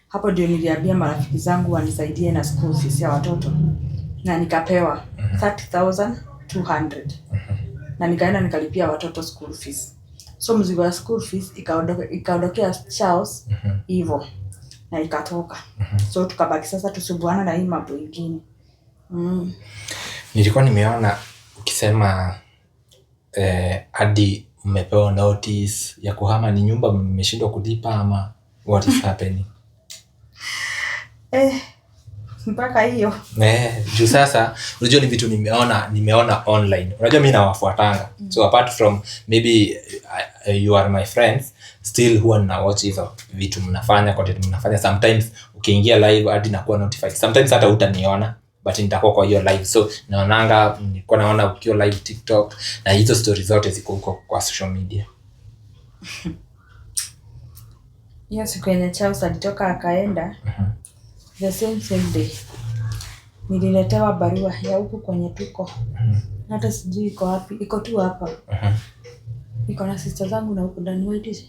Hapo ndio niliambia marafiki zangu wanisaidie na school fees ya watoto na nikapewa 30,200 na nikaenda nikalipia watoto school fees. So mzigo wa school fees ikaondokea Charles hivyo na ikatoka. So tukabaki sasa tusumbuana na hii mambo ingine. Nilikuwa nimeona ukisema hadi mmepewa notice ya kuhama. Ni nyumba mmeshindwa kulipa ama what is happening? Eh, mpaka hiyo? Juu sasa unajua ni vitu nimeona online. Unajua mi nawafuatanga, so apart from maybe you are my friends, still huwa nina watch hizo vitu mnafanya, content mnafanya. Sometimes ukiingia live hadi nakuwa notified. Sometimes hata utaniona but nitakuwa kwa hiyo live, so naonanga, nilikuwa naona ukiwa live TikTok na hizo stories zote ziko huko kwa social media. Hiyo siku yenye Charles alitoka akaenda, the same same day nililetewa barua ya huku kwenye tuko. Hata sijui iko wapi, iko tu hapa. Iko na sister zangu na huku ndani waitishe.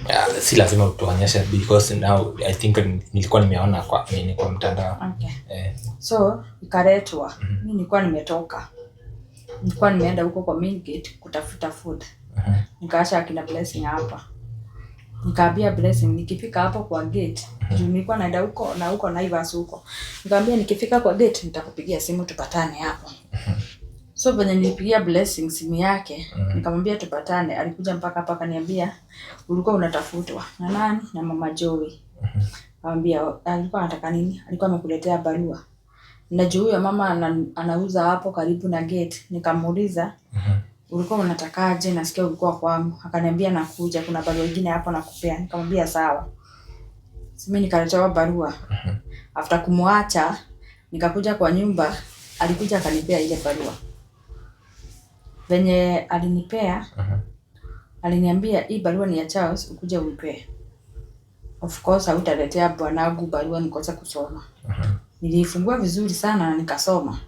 Yeah, si lazima utuonyeshe because now I think nilikuwa nimeona kwa nini, kwa mtandao. Okay. So ikaletwa. Mi nilikuwa nimetoka, nilikuwa nimeenda huko kwa main gate kutafuta food. Nikaacha akina Blessing hapa. Nikaambia Blessing nikifika hapo kwa gate, juu nilikuwa naenda huko na huko Naivas huko, nikaambia nikifika kwa gate nitakupigia simu tupatane hapo. So venye nilipigia Blessing simu yake, nikamwambia tupatane, alikuja mpaka hapa akaniambia, "Ulikuwa unatafutwa na nani?" "Na mama Joey." Akamwambia, "Alikuwa anataka nini?" "Alikuwa amekuletea barua." Na juu huyo mama anauza hapo karibu na gate. Nikamuuliza, "Ulikuwa unatakaje? Nasikia ulikuwa kwangu." Akaniambia, "Nakuja, kuna barua ingine hapo nakupea." Nikamwambia sawa. Si mimi nikaletewa barua. After kumwacha nikakuja kwa nyumba, alikuja akanipea ile barua. Venye alinipea, aliniambia, "Hii barua ni ya Charles, ukuje umpee." Of course hautaletea bwanangu barua nikose kusoma. Niliifungua vizuri sana na nikasoma.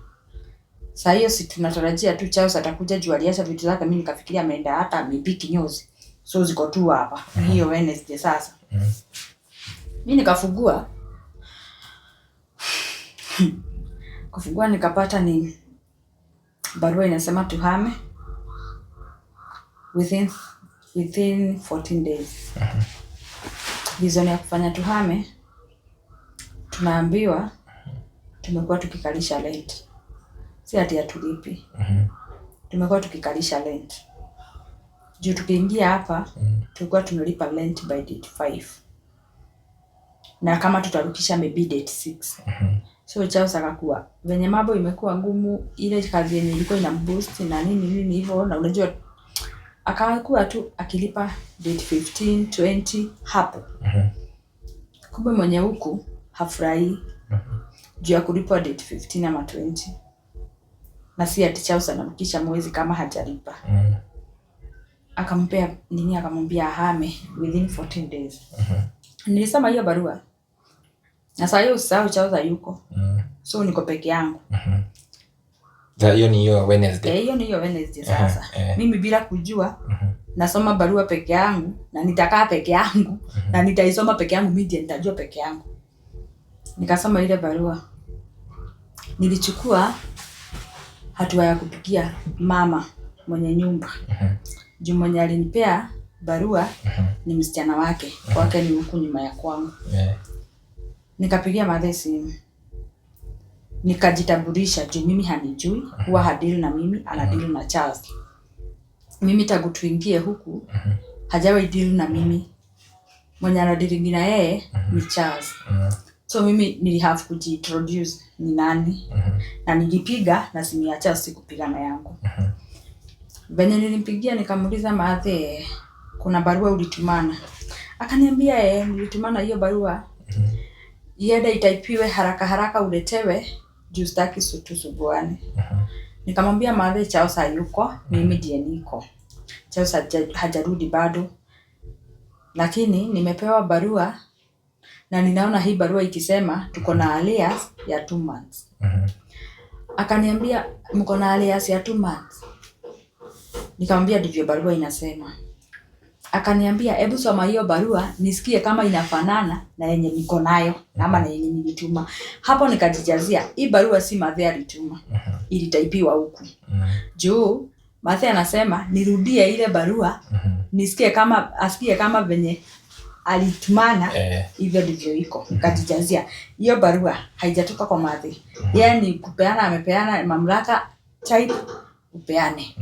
Saa hiyo si tunatarajia tu Charles atakuja juu aliacha vitu zake, mimi nikafikiria ameenda hata maybe kinyozi. So ziko tu hapa. Ni hiyo Wednesday sasa. Mimi nikafungua. Kufungua nikapata ni barua inasema tuhame within 14 days. Reason ya kufanya tuhame, tunaambiwa tumekuwa tukikalisha rent. Si ati hatulipi. Tumekuwa tukikalisha rent. Juu tukiingia hapa tulikuwa tunalipa rent by date 5. Na kama tutarukisha maybe date 6. So Charles akakuwa venye mambo imekuwa ngumu, ile kazi yenye ilikuwa ina boost na nini nini hivyo, na unajua akakuwa tu akilipa date 15 20 hapo. Kumbe mwenye huku hafurahii juu ya kulipwa date 15 ama 20, na si ati Charles anamkisha mwezi kama hajalipa. Akampea nini, akamwambia ahame within 14 days. Nilisoma hiyo barua na saa hiyo usisahau Charles hayuko, so niko peke yangu. Hiyo ni hiyo Wednesday. Eh, hiyo ni hiyo Wednesday sasa. Eh. Mimi bila kujua nasoma barua peke yangu na nitakaa peke yangu na nitaisoma peke yangu, mimi ndiye nitajua peke yangu. Nikasoma ile barua, nilichukua hatua ya kupigia mama mwenye nyumba juu mwenye alinipea barua ni msichana wake, kwake ni huku nyuma ya kwangu. Nikapigia madhe simu, nikajitambulisha juu mimi hanijui, huwa hadeal na mimi, anadeal na Charles. Mimi tangu tuingie huku hajawahi deal na mimi, mwenye anadealingi na yeye ni Charles. So mimi nilihave kujiintroduce ni nani, na nilipiga na simu ya Charles, sikupiga na yangu. Venye nilimpigia nikamuuliza, "Mathe, kuna barua ulitumana?" Akaniambia, "Eh, nilitumana hiyo barua, iende itaipiwe haraka haraka uletewe juu sitaki tusumbuane." Nikamwambia, "Mathe, Charles hayuko, mimi ndiye niko. Charles hajarudi bado, lakini nimepewa barua na ninaona hii barua ikisema tuko na arrears ya 2 months." Akaniambia, "Mko na arrears ya 2 months?" Nikamwambia, "Ndivyo barua inasema." Akaniambia, "Hebu soma hiyo barua nisikie kama inafanana na yenye niko nayo ama na yenye nilituma." Hapo nikajijazia hii barua si Mathe alituma, ilitaipiwa huku, juu Mathe anasema nirudie ile barua nisikie kama, asikie kama venye alitumana hivyo ndivyo iko. Nikajijazia hiyo barua haijatoka kwa Mathe, yeye ni kupeana, amepeana mamlaka, type upeane.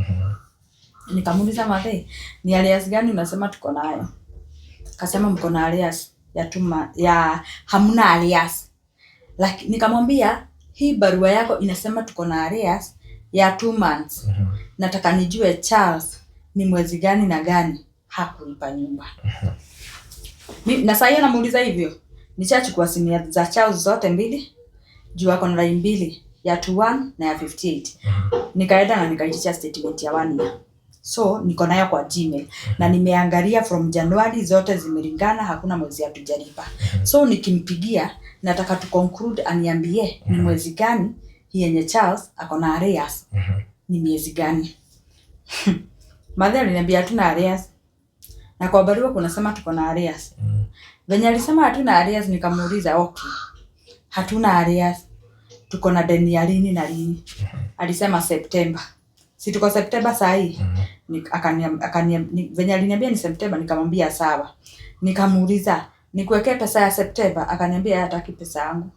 Nikamuuliza, "Mathe, ni arrears gani unasema tuko nayo?" Akasema, "Mko na arrears ya tuma ya hamna arrears." Lakini nikamwambia, "Hii barua yako inasema tuko na arrears ya 2 months. Nataka nijue Charles ni mwezi gani na gani hakulipa nyumba." Na saa hiyo namuuliza hivyo, nishachukua simu za Charles zote mbili, juu ako na line mbili, ya 21 na ya 58. Nikaenda na nikaitisha statement ya one year, so niko nayo kwa Gmail na nimeangalia from January, zote zimelingana, hakuna mwezi hatujalipa. So nikimpigia nataka tu conclude, aniambie ni mwezi gani hii yenye Charles ako na arrears, ni miezi gani. Mathe aliniambia hatuna arrears na kwa barua kunasema tuko na arrears. Venye alisema hatuna arrears, nikamuuliza, "Okay, hatuna arrears, tuko na deni ya lini na lini?" Alisema September. Si tuko September saa hii? Venye aliniambia ni September, nikamwambia sawa. Nikamuuliza, "Nikuwekee pesa ya September?" Akaniambia yeye hataki pesa yangu,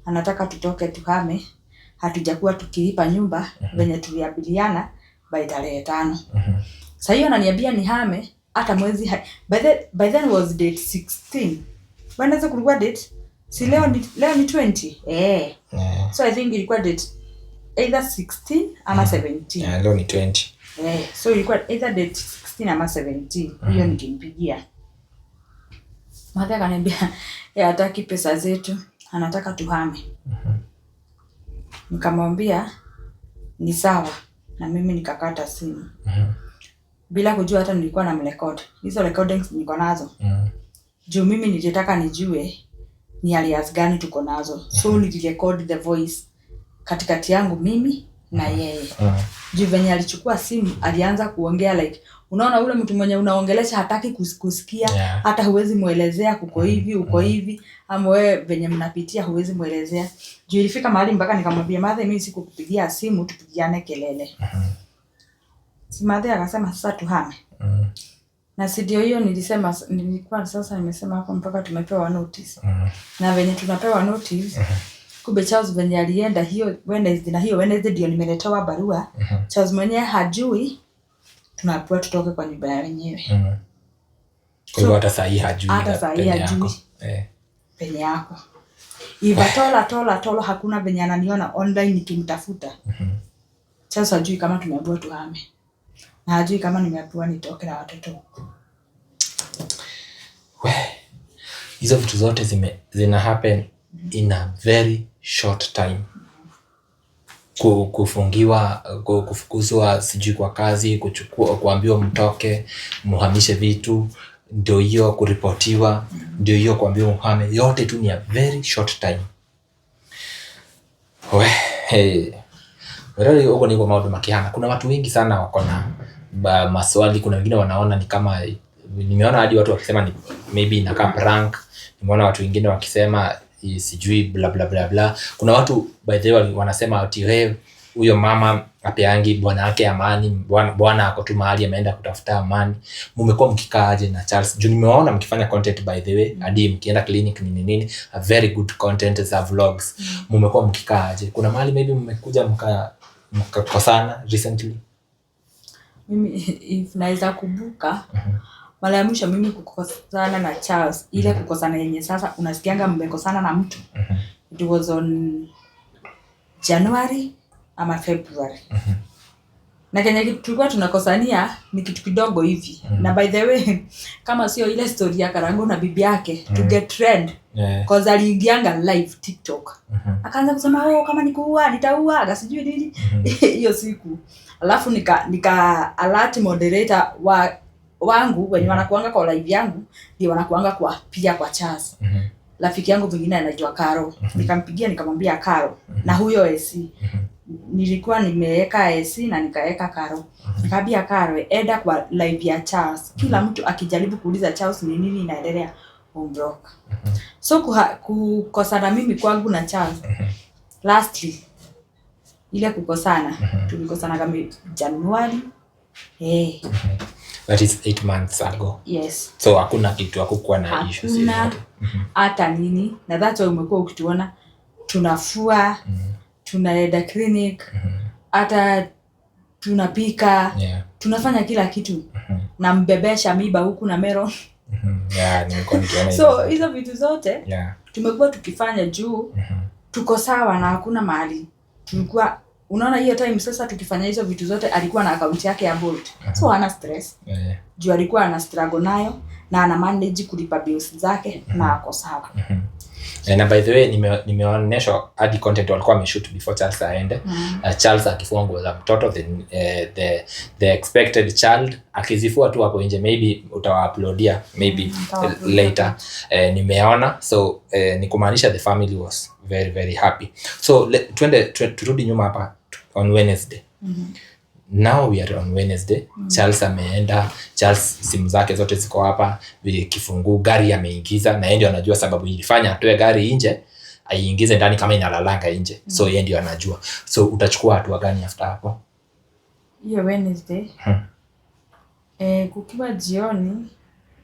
anataka tutoke tuhame, hatujakuwa tukilipa nyumba venye tuliambiliana by tarehe 5. Sasa hiyo ananiambia nihame hata mwezi by then was date 16. Wanaweza kulikuwa date, si leo ni 20, eh? Eh. So I think ilikuwa date either 16 ama 17. Yeah, leo ni 20. Eh, so ilikuwa either date 16 ama 17 hiyo nikimpigia. Mathe akaniambia yeye hataki pesa zetu, anataka tuhame. Nikamwambia ni sawa, na mimi nikakata simu bila kujua hata nilikuwa na mrecord. Hizo recordings niko nazo juu mimi nilitaka nijue ni arrears gani tuko nazo, so nilirecord the voice katikati yangu mimi na yeye, juu venye alichukua simu alianza kuongea like, unaona ule mtu mwenye unaongelesha hataki kusikia, hata huwezi mwelezea kuko hivi, uko hivi, ama wewe venye mnapitia huwezi mwelezea. Juu ilifika mahali mpaka nikamwambia, "Mathe, mimi sikukupigia simu tupigiane kelele." Si Mathe akasema sasa tuhame. Na si ndio hiyo nilisema, nilikuwa sasa nimesema hapo mpaka tumepewa notice. Na venye tunapewa notice, kumbe Charles venye alienda hiyo Wednesday, na hiyo Wednesday ndio nimeletewa barua, Charles mwenyewe hajui tunapewa tutoke kwa nyumba ya wenyewe. Kwa hivyo hata sahii hajui Hata na saa hii penye hajui. yako. Eh. Penye yako. If at all, at all, at all, hakuna venye ananiona online nikimtafuta. Sasa hajui kama tumeambiwa tuhame na hajui kama nimeambiwa nitoke na watoto huku. We, hizo vitu zote zina happen in a very short time. Kufungiwa, kufukuzwa sijui kwa kazi, kuchukua, kuambiwa mtoke, muhamishe vitu, ndio hiyo kuripotiwa, ndio hiyo kuambiwa muhame, yote tu ni a very short time. We, hey. Rĩrĩ ũguo nĩguo maũndũ makĩhana. Kuna watu wengi sana wako na maswali. Kuna wengine wanaona ni kama, nimeona hadi watu wakisema ni maybe inakaa prank. Nimeona watu wengine wakisema sijui bla bla bla bla. Kuna watu by the way wanasema ati we huyo mama apeangi bwana yake amani, bwana ako tu mahali ameenda kutafuta amani. Mumekuwa mkikaa aje na Charles? Juu nimewaona mkifanya content by the way, hadi mkienda clinic nini nini, a very good content za vlogs. Mumekuwa mkikaa aje? Kuna mahali maybe mmekuja mkakosana recently? Mimi if naweza kumbuka, mara ya mwisho mimi kukosana na Charles, ile kukosana yenye sasa unasikianga mmekosana na mtu, it was on January ama February. Na kenye kitu tulikuwa tunakosania ni kitu kidogo hivi. Na by the way, kama sio ile story ya Karangu na bibi yake to get trend, cause aliingianga live TikTok, akaanza kusema, "Oh, kama nikuua nitaua," akasijui nini hiyo siku. Alafu nika alert moderator wangu wenye wanakuanga kwa live yangu, ndio wanakuanga kwa pia kwa Charles. Rafiki yangu mwingine anaitwa Karo, nikampigia nikamwambia Karo na huyo AC, nilikuwa nimeweka AC na nikaweka Karo, nikaambia Karo, "Enda kwa live ya Charles, kila mtu akijaribu kuuliza Charles ni nini inaendelea, umblock." So kukosana mimi kwangu na Charles lastly, ile kukosana tulikosana kama Januari, eh. That is 8 months ago. Yes. So hakuna kitu, hakukuwa na issues Hakuna yoyote. Hata nini, na that's why umekuwa ukituona tunafua, tunaenda clinic, hata tunapika, tunafanya kila kitu, nambebesha miba huku na mero. Yeah, nimekuwa nikiona So hizo. hizo vitu zote tumekuwa tukifanya juu tuko sawa na hakuna mahali tulikuwa. Unaona hiyo time sasa tukifanya hizo vitu zote, alikuwa na akaunti yake ya Bolt, so hana stress juu alikuwa ana struggle nayo na ana manage kulipa bills zake na ako sawa. Eh, na by the way nimeonyeshwa hadi content walikuwa wameshoot before Charles aende. Charles akifua nguo za mtoto, the expected child, akizifua tu hapo nje. Maybe utawauploadia maybe Nitawauploadia. later. Nimeona, so ni kumaanisha the family was very very happy. So twende turudi nyuma hapa on Wednesday. Now we are on Wednesday. Charles ameenda. Charles simu zake zote ziko hapa, kifunguu gari ameingiza, na yeye ndio anajua sababu ilifanya atoe gari nje aiingize ndani kama inalalanga nje. So yeye ndio anajua. So utachukua hatua gani after hapo? Hiyo Wednesday, kukiwa jioni,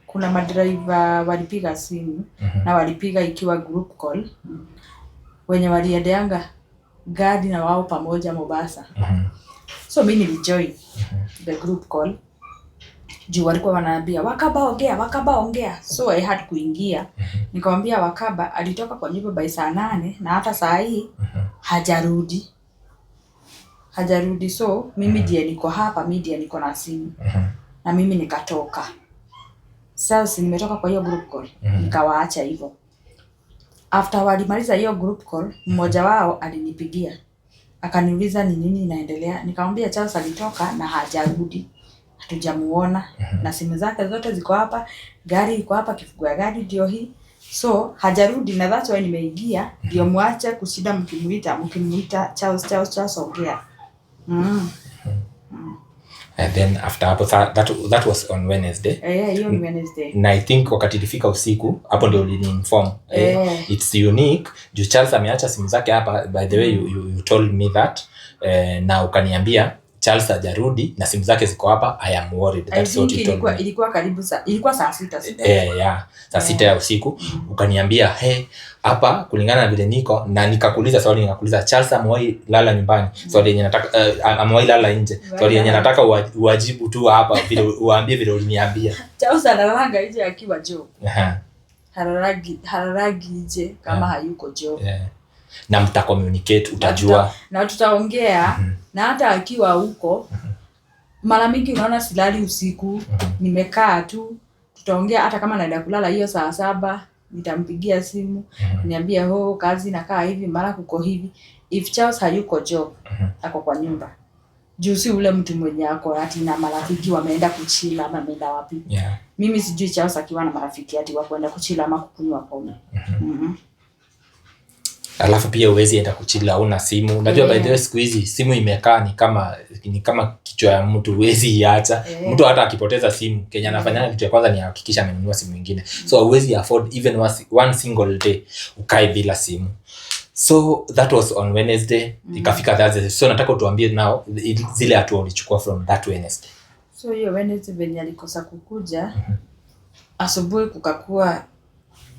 kuna madriver walipiga simu na walipiga ikiwa group call, wenye waliendeanga gari na wao pamoja Mombasa. So mi nilijoin the group call juu walikuwa wanaambia, "Wakaba ongea, Wakaba ongea." So I had kuingia. Nikamwambia Wakaba alitoka kwa nyumba by saa 8 na hata saa hii hajarudi, hajarudi. So mimi ndiye niko hapa, mi ndiye niko na simu na mimi nikatoka. Sasa nimetoka kwa hiyo group call, nikawaacha hivyo. After walimaliza hiyo group call, mmoja wao alinipigia akaniuliza ni nini inaendelea. Nikamwambia Charles alitoka na hajarudi, hatujamuona, na simu zake zote ziko hapa, gari iko hapa, kifunguo ya gari ndio hii, so hajarudi na that's why nimeingia ndio muache kushinda mkimuita "Charles, Charles, Charles, ongea." And then after hapo that was on Wednesday. Eh, hiyo ni Wednesday. Na I think wakati ilifika usiku hapo ndio uliniinform. It's unique juu Charles ameacha simu zake hapa. By the way, you told me that, na ukaniambia Charles hajarudi na simu zake ziko hapa, I am worried. I That's what think you told ilikuwa me. Ilikuwa karibu saa, ilikuwa saa 6, si? Eh, yeah, saa 6 ya usiku ukaniambia, "Hey, hapa kulingana na vile niko," na nikakuuliza swali, nikakuuliza, "Charles amewahi lala nyumbani?" Swali yenye nataka, amewahi lala nje? Swali yenye nataka uwajibu tu hapa vile uwaambie vile uliniambia. Charles analalanga nje akiwa job. Halalagi nje kama hayuko job. Yeah. Na mta communicate, utajua. Na tutaongea. Na hata akiwa huko, mara mingi unaona silali usiku, nimekaa tu, tutaongea. Hata kama naenda kulala hiyo saa 7, nitampigia simu, niambie, "Ho, kazi nakaa hivi, mara kuko hivi." If Charles hayuko job, ako kwa nyumba, juu si ule mtu mwenye ako ati na marafiki wameenda kuchill ama ameenda wapi. Mimi sijui Charles akiwa na marafiki ati wa kwenda kuchill ama kukunywa pombe. Alafu pia uwezi enda kuchill hauna simu, unajua. By the way, siku hizi simu imekaa ni kama kichwa ya mtu, huwezi iacha. Mtu hata akipoteza simu, kenye anafanyanga kitu ya kwanza ni ahakikisha amenunua simu ingine. So huwezi afford even one single day ukae bila simu. So that was on Wednesday. Ikafika Thursday. So nataka utuambie now zile hatua ulichukua from that Wednesday. So hiyo Wednesday venye alikosa kukuja, asubuhi kukakuwa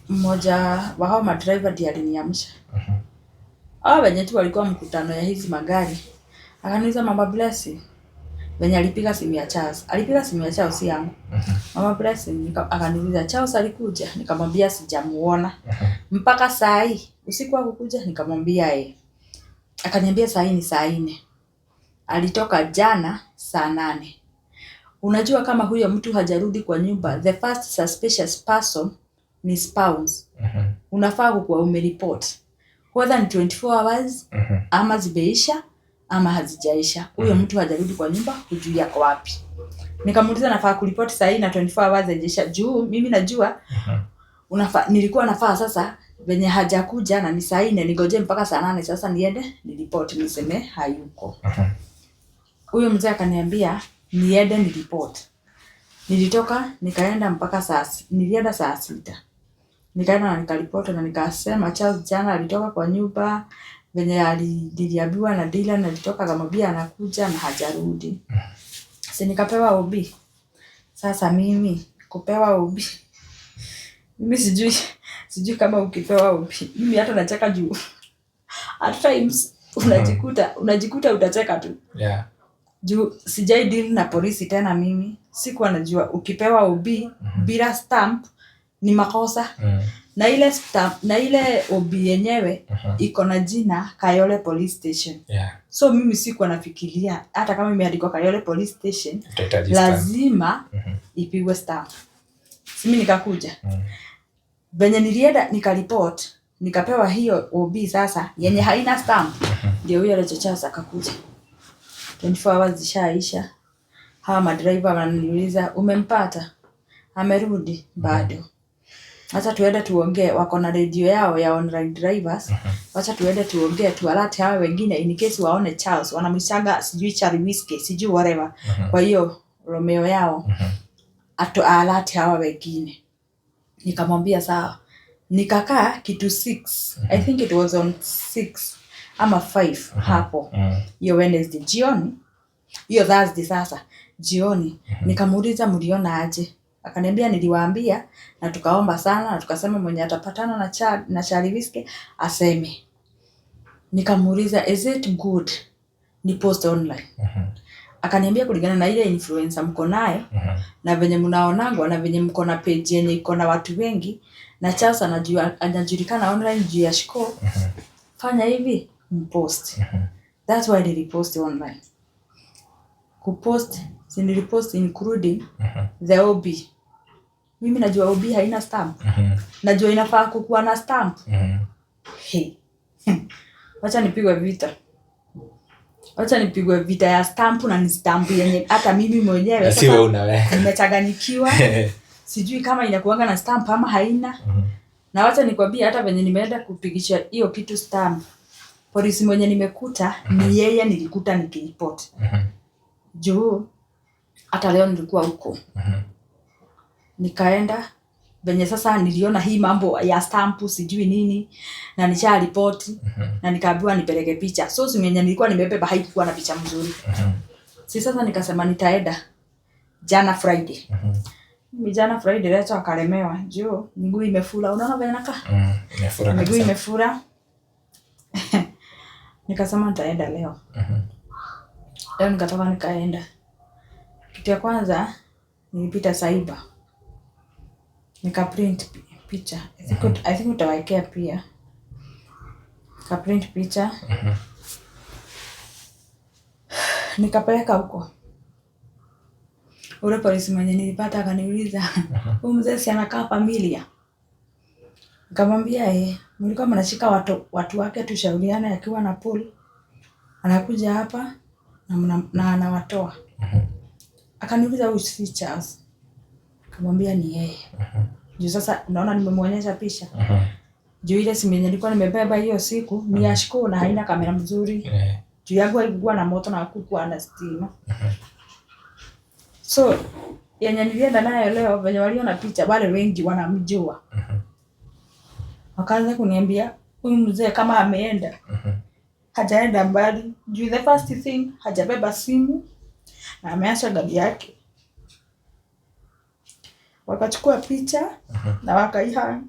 mmoja wa hao madriver ndiye aliniamsha, hao wenye tu walikuwa mkutano ya hizi magari. Akaniuliza, "Mama Blessing," venye alipiga simu ya Charles, alipiga simu ya Charles, si yangu, "Mama Blessing," akaniuliza, "Charles alikuja?" Nikamwambia sijamuona mpaka saa hii. "Usiku hakukuja?" Nikamwambia eh. Akaniambia saa hii ni saa 4, alitoka jana saa 8. Unajua kama huyo mtu hajarudi kwa nyumba, the first suspicious person ni spouse. Unafaa kukuwa umereport whether ni 24 hours ama zimeisha ama hazijaisha, huyo mtu hajarudi kwa nyumba, hujui ako wapi. Nikamuuliza, "Nafaa kuripoti sahii na 24 hours haijaisha?" Juu mimi najua nilikuwa nafaa sasa venye hajakuja na ni saa 4, nigoje mpaka saa 8, sasa niende niripoti niseme hayuko. Huyo mzee akaniambia niende niripoti. Nilitoka nikaenda mpaka nilienda saa 6, nikaenda na nikaripoti na nikasema Charles jana alitoka kwa nyumba venye niliambiwa na Dylan, alitoka akamwambia anakuja na hajarudi. Si nikapewa OB. Sasa mimi kupewa OB, mimi sijui kama ukipewa OB, mimi hata nacheka juu at times unajikuta utacheka tu juu sijai deal na polisi tena. Mimi sikuwa najua ukipewa OB bila stamp ni makosa. Na ile stamp, na ile OB yenyewe iko na jina Kayole Police Station. So mimi sikuwa nafikiria hata kama imeandikwa Kayole Police Station Utahitaji stamp. Lazima ipigwe stamp. Simi nikakuja, venye nilienda nikaripot, nikapewa hiyo OB sasa yenye haina stamp, ndio huyo Rachel Charles akakuja. 24 hours zishaisha, hawa madriver wananiuliza, "Umempata? Amerudi bado? Wacha tuende tuongee." Wako na redio yao ya online drivers. "Wacha tuende tuongee, tualert hawa wengine in case waone Charles." Wanamwitanga sijui Charlie Whiskey, sijui whatever. Kwa hiyo Romeo yao, atu alert hawa wengine. Nikamwambia sawa. Nikakaa kitu 6, I think it was on 6 ama 5 hapo, hiyo Wednesday jioni, hiyo Thursday sasa jioni. Nikamuuliza, "Mliona aje?" Akaniambia, "Niliwaambia na tukaomba sana na tukasema mwenye atapatana na Charlie Whiskey aseme." Nikamuuliza, "Is it good ni post online?" Akaniambia, "Kulingana na ile influencer mko nayo na venye mnaonangwa na venye mko na page yenye iko na watu wengi na Charles anajua anajulikana online juu ya Shiko, fanya hivi, mpost." That's why nilipost online. Kupost, si nilipost including the OB. Mimi najua OB haina stamp, najua inafaa kukuwa na stamp. Hey. Wacha nipigwe vita, wacha nipigwe vita ya stamp, na ni stamp yenye hata mimi mwenyewe Na si sasa wewe unaweka. Nimechanganyikiwa, sijui kama inakuanga na stamp ama haina. Na wacha nikwambie, hata venye nimeenda kupigisha hiyo kitu stamp, polisi mwenye nimekuta ni yeye nilikuta nikiripoti, juu hata leo nilikuwa huko. Nikaenda venye sasa niliona hii mambo ya stamp sijui nini na nisha ripoti na nikaambiwa nipeleke picha. So simu yenye nilikuwa nimebeba haikuwa na picha mzuri. Si sasa nikasema nitaenda jana Friday. Mimi jana Friday leo akalemewa juu miguu imefura. Unaona venye nakaa? Imefura miguu kabisa. Imefura. Nikasema nitaenda leo. Leo nikatoka nikaenda. Kitu ya kwanza nilipita cyber, nika print picha. I think utawekea pia. Nikaprint picha. Nikapeleka huko. Ule polisi mwenye nilipata akaniuliza, huyu mzee si anakaa familia? Nikamwambia eh, mlikuwa mnashika watu wake tushauriane akiwa na pool. Anakuja hapa na anawatoa. Akaniuliza huyu si Charles? Nikamwambia ni yeye. Juu sasa unaona nimemuonyesha picha. Juu ile simu yenye nilikuwa nimebeba hiyo siku ni ya Shiko na haina kamera mzuri. Juu yangu haikuwa na moto na hakukuwa na stima. So yenye nilienda nayo leo, venye waliona picha, wale wengi wanamjua. Wakaanza kuniambia huyu mzee kama ameenda, hajaenda mbali. Juu the first thing hajabeba simu na ameacha gari yake. Wakachukua picha na wakaihang.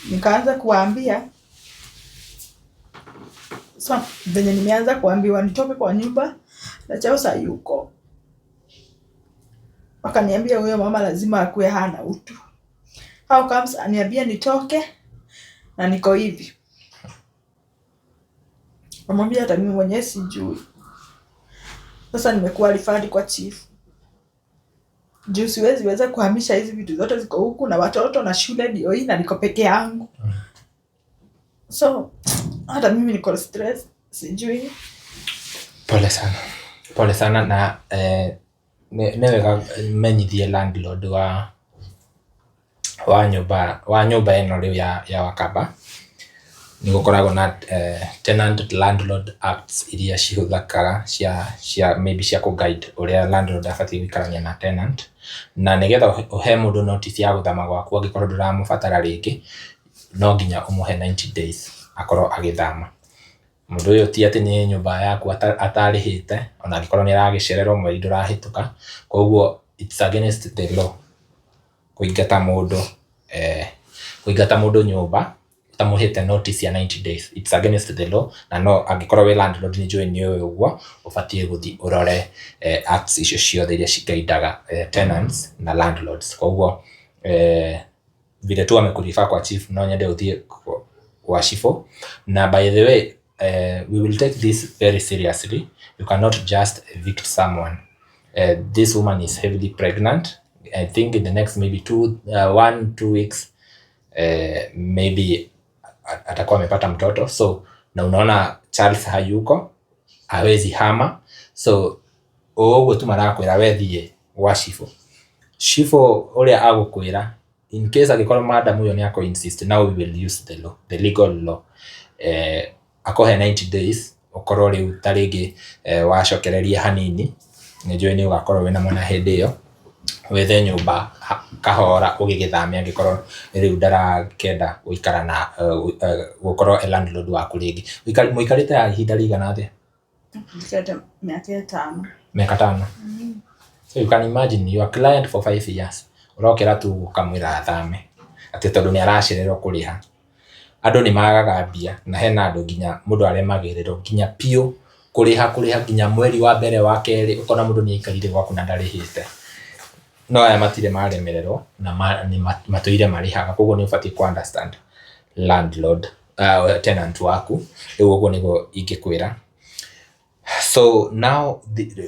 Nikaanza kuwaambia, so venye nimeanza kuambiwa nitoke kwa nyumba na Charles hayuko, wakaniambia huyo mama lazima akuwe hana utu. How comes aniambia nitoke na niko hivi? Kamwambia hata mimi mwenyewe sijui. Sasa nimekuwa referred kwa chief juu siwezi weza kuhamisha hizi vitu zote ziko huku na watoto na shule ndio hii na niko peke yangu. So hata mimi niko stress, sijui. Pole sana, pole sana. Na nĩ wega menyithie landlord wa nyũmba ĩno rĩu ya Wakamba. Nĩ gũkoragwo na tenant landlord acts iria cihũthĩkaga cia maybe cia kũ guide ũrĩa landlord abatiĩ gũikarania na tenant, na nĩgetha ũhe mũndũ notice ya gũthama gwaku angĩkorwo ndũramũbatara rĩngĩ, no nginya ũmũhe 90 days akorwo agĩthama. Mũndũ ũyũ ti atĩ nĩ nyũmba yaku atarĩhĩte, ona angĩkorwo nĩ aragĩcererwo mweri ndũrahĩtũka. Koguo it's against the law kũingata mũndũ nyũmba ũtamũhĩte notice ya 90 days. It's against the law. Na no angĩkorwo wĩ landlord, nĩ njũĩ nĩ ũĩ ũguo, ũbatiĩ gũthiĩ ũrore acts icio ciothe iria cigaidaga tenants na landlords. Koguo vile tu amekurefer kwa chief, no nyende ũthiĩ kwa cibũ. Na by the way, we will take this very seriously. You cannot just evict someone. This woman is heavily pregnant. I think in the next maybe 1-2 weeks, maybe atakuwa amepata mtoto. So na unaona Charles hayuko, hawezi hama. So ũguo tu marakwĩra we thiĩ gwa cibũ, cibũ ũrĩa agũkwĩra. In case angĩkorwo madam ũyũ nĩ akũ insist, now we will use the law, the legal law. Akũhe 90 days, ũkorwo rĩu ta rĩngĩ wacokereria hanini. Nĩ njũĩ nĩ ũgakorwo wĩna mwana hĩndĩ ĩyo, wethe nyũmba kahora ũgĩgĩthame angĩkorwo rĩu ndarakenda gũikara na gũkorwo e landlord waku rĩngĩ. Mũikarĩte ihinda rĩigana atĩa? Njikarĩte mĩaka 5. Miaka 5. So you can imagine your client for 5 years, ũrokĩra tu ũkamwĩra athame atĩ tondũ nĩ aracererwo kũrĩha. Andũ nĩ magaga mbia, na hena andũ nginya mũndũ aremagĩrĩrwo nginya piũ kũrĩha nginya mweri wa mbere, wa kerĩ, ũkona mũndũ nĩ aikarire gwaku na ndarĩhĩte. No aya matirĩ maremererwo na nĩ matũire marĩhaga. Koguo nĩ ũbatiĩ ku understand landlord, tenant waku. Rĩu ũguo nĩguo ingĩkwĩra. So now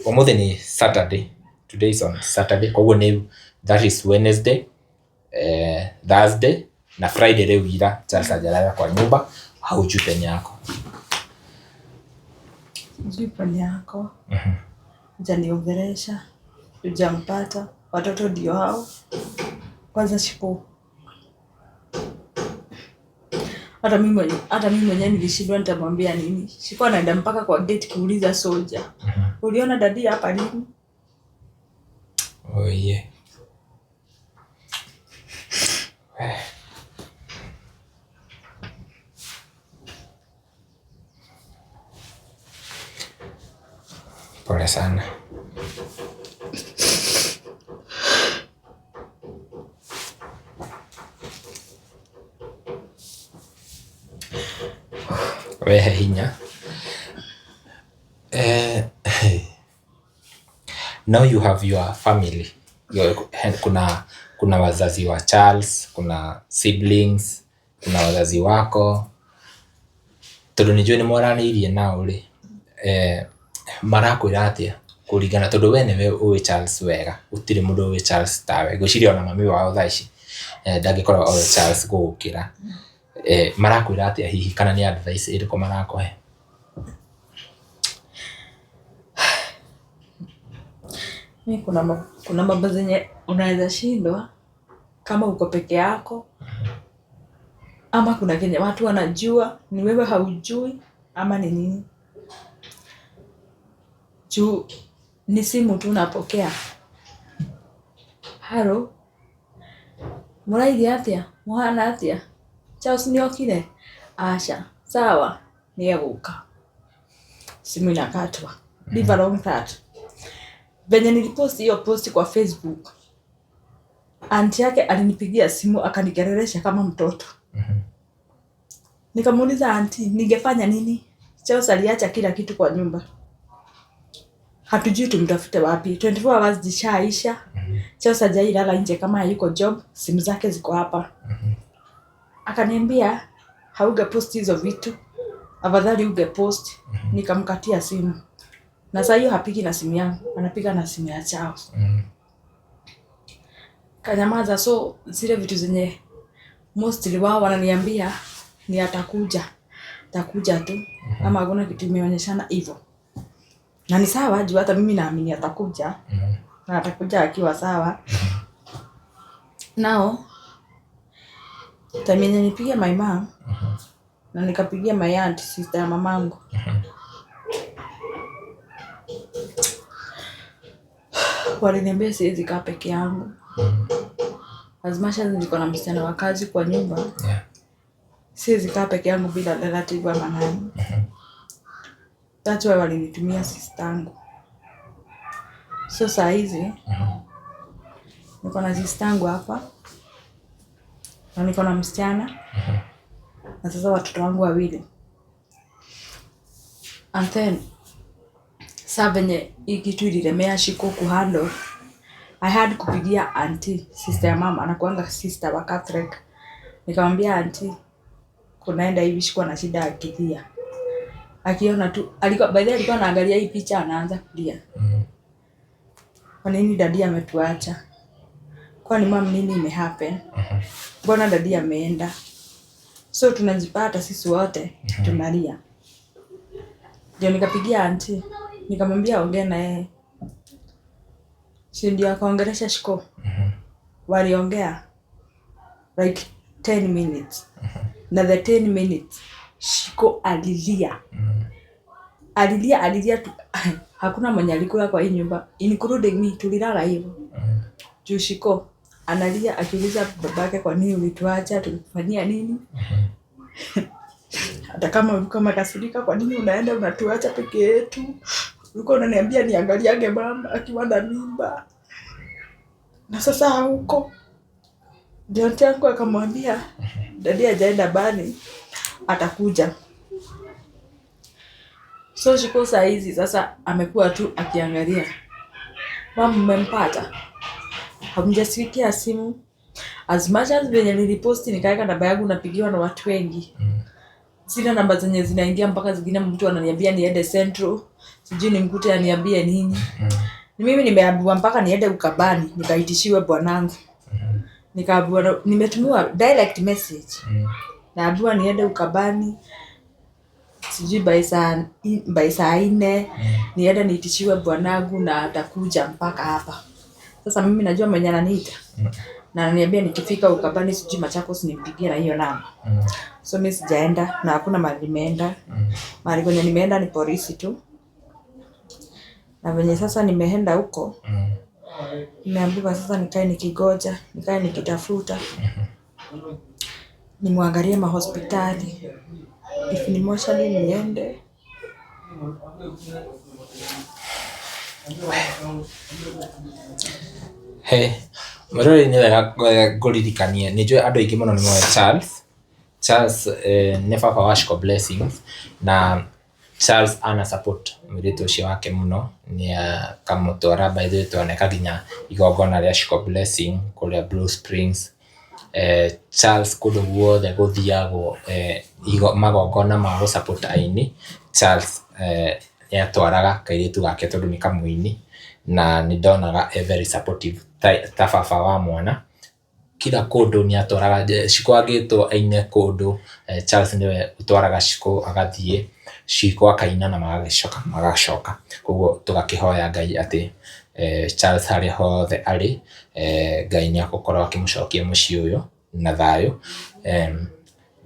ũmũthĩ nĩ Saturday. Today is on Saturday. Koguo nĩ that is Wednesday, Thursday na Friday. Rĩu ira Charles hajalala kwa nyumba, haujui penye yako. Sijui penye yako. Hajaniongelesha, hujampata. Watoto ndio hao. Kwanza Shiko, hata mimi mwenyewe nilishindwa nitamwambia nini. Shiko anaenda mpaka kwa gate kuuliza soja, uliona daddy hapa lini? Oh, yeah. Eh. Pole sana. Wehe hinya. Now you have your family. Kuna Kuna wazazi wa Charles, kuna siblings, kuna wazazi wako, tondũ nĩ njũĩ nĩ mwaranĩirie nao rĩ, marakwĩra atĩa kũringana, tondũ we nĩwe ũĩ Charles wega, gũtirĩ mũndũ ũĩ Charles tawe. Ngwĩciria ona mami wao thaa ici ndangĩkorwo oĩ Charles gũgũkĩra. Marakwĩra atĩa hihi, kana nĩ advice ĩrĩkũ marakũhe? Mi kuna mambo zenye unaweza shindwa kama uko peke yako, ama kuna kenye watu wanajua ni wewe haujui, ama ni nini. Juu ni simu tu napokea, haro, mũrairie atĩa, mũhana atĩa, Charles nĩokire, aca, sawa, nĩegũka. Simu inakatwa. Leave alone that. Venye nilipost hiyo post kwa Facebook, aunti yake alinipigia simu akanikelelesha kama mtoto. Nikamuuliza, aunti, ningefanya nini? Charles aliacha kila kitu kwa nyumba, hatujui tumtafute wapi. 24 hours zishaisha. Charles hajailala nje kama hayuko job, simu zake ziko hapa. Akaniambia hauge post hizo vitu, afadhali uge post. Nikamkatia simu, na saa hiyo hapigi na simu yangu, anapiga na simu ya Charles. Kanyamaza. So zile vitu zenye mostly wao wananiambia ni atakuja, atakuja tu, ama hakuna kitu imeonyeshana hivyo, na ni sawa juu hata mimi naamini atakuja, na atakuja akiwa sawa. Nao time yenye nipigia my mom na nikapigia my aunt, sister ya mamangu, waliniambia siwezi kaa peke yangu. As much as niko na msichana wa kazi kwa nyumba, siwezi kaa peke yangu bila relative ama nani. That's why walinitumia sister yangu. So saa hizi niko na sister yangu hapa na niko na msichana na sasa watoto wangu wawili. And then saa venye hii kitu ililemea Shiko kuhandle, I had kupigia auntie, sister ya mama, anakuanga sister wa Catholic. Nikamwambia, auntie, kunaenda hivi, Shiko na shida akilia. Akiona tu, alikuwa, by the way, alikuwa anaangalia hii picha anaanza kulia. Kwa nini daddy ametuacha? Kwani mum, nini imehappen? Mbona daddy ameenda? So tunajipata sisi wote tunalia. Ndio nikapigia auntie, nikamwambia ongea na yeye. Si ndio akaongelesha Shiko. Waliongea like 10 minutes. Na the 10 minutes Shiko alilia. Alilia, alilia tu. Hakuna mwenye alikula kwa hii nyumba, including me, tulilala hivyo. Juu Shiko analia akiuliza babake, kwa nini ulituacha, tulikufanyia nini? Hata kama ulikuwa umekasirika, kwa nini unaenda unatuacha peke yetu? Ulikuwa unaniambia niangaliage mama akiwa na mimba, na sasa hauko. Ndio auntie yangu akamwambia daddy hajaenda bani, atakuja. So Shiko saa hizi sasa amekuwa tu akiangalia, mum, mmempata? Hamjasikia simu? As much as venye niliposti nikaweka namba yangu, napigiwa na watu wengi. Zile namba zenye zinaingia, mpaka zingine mtu ananiambia niende Central, sijui nimkute aniambie nini. Ni mimi nimeambiwa mpaka niende Ukabani nikaitishiwe bwanangu. Nikaambiwa, nimetumiwa direct message, naambiwa niende Ukabani sijui by saa 4 niende niitishiwe bwanangu na atakuja mpaka hapa. Sasa mimi najua mwenye ananiita na ananiambia nikifika Ukabani, sijui Machakos, nimpigie na hiyo namba. So mi sijaenda na hakuna mahali nimeenda. Mahali kwenye nimeenda ni polisi tu, na venye sasa nimeenda huko, nimeambiwa sasa nikae nikigoja, nikae nikitafuta, nimwangalie mahospitali, if ni mochari niende. He mwĩroreri, nĩ wega ngũririkanie, nĩ njũĩ andũ aingĩ mũno nĩ moĩ Charles. Charles nĩ baba wa Shiko Blessings na Charles ana support mũirĩtu ũcio wake mũno, nĩ akamũtwara, by the way twaneka nginya igongona rĩa Shiko Blessing kũrĩa Blue Springs. Charles kũndũ guothe gũthiagwo magongona ma gũ support aini, Charles nĩ atwaraga kairĩtu gake tondũ nĩ kamũini, na nĩ ndonaga e very supportive ta baba wa mwana. Kila kũndũ nĩ atwaraga Shiko, angĩtwo aine kũndũ, Charles nĩwe ũtwaraga Shiko agathiĩ, Shiko akaina na magagĩcoka magacoka. Koguo tũgakĩhoya Ngai atĩ Charles harĩa hothe arĩ, Ngai nĩ egũkorwo akĩmũcokia mũciĩ ũyũ na thayũ.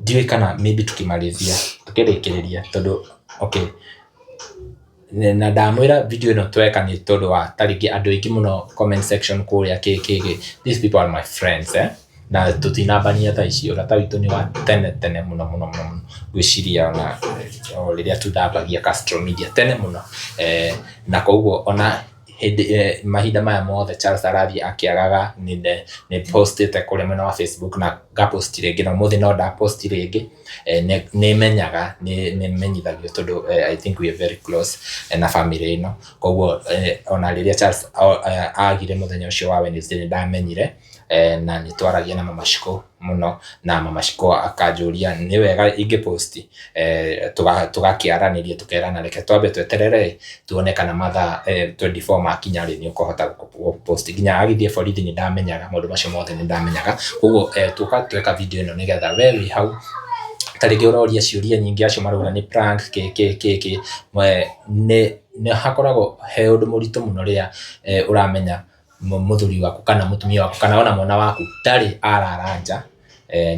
Ndiũĩ kana maybe tukimalizia, tukĩrĩkĩrĩria, tondũ okay, na ndamwĩra video ĩno tweka nĩ tondũ wa ta rĩngĩ andũ aingĩ mũno comment section kũrĩa kĩ kĩ kĩ, these people are my friends, na tũtinambania thaa ici, ũrata witũ nĩ wa tene tene mũno mũno mũno mũno, ngwĩciria ona o rĩrĩa tũthambagia Castro Media tene mũno, na koguo ona hĩndĩ mahinda maya mothe Charles arathiĩ akĩagaga, nĩ postĩte kũrĩa mwena wa Facebook na ngapost rĩngĩ, na ũmũthĩ no ndapost rĩngĩ, nĩ menyaga, nĩ menyithagio tondũ I think we are very close na family ĩno. Koguo ona rĩrĩa Charles agire mũthenya ũcio wa Wednesday, nĩ ndamenyire, na nĩ twaragia na Mama Shiko mũno, na Mama Shiko akanjũria nĩ wega ingĩ post, tũgakĩaranĩria, tũkerana reke twambe tweterere tuone kana mathaa 24 makinya rĩ, nĩ ũkũhota gũ post. Nginya agĩthiĩ borithi nĩ ndamenyaga, maũndũ macio mothe nĩ ndamenyaga. Koguo tũka tweka video ĩno nĩgetha we wĩ hau ta rĩngĩ ũroria ciũria nyingĩ, acio marauga nĩ prank kĩ kĩ kĩ kĩ, nĩ hakoragwo he ũndũ mũritũ mũno rĩrĩa ũramenya mũthuri waku kana mũtumia waku kana ona mwana waku ndarĩ arara nja,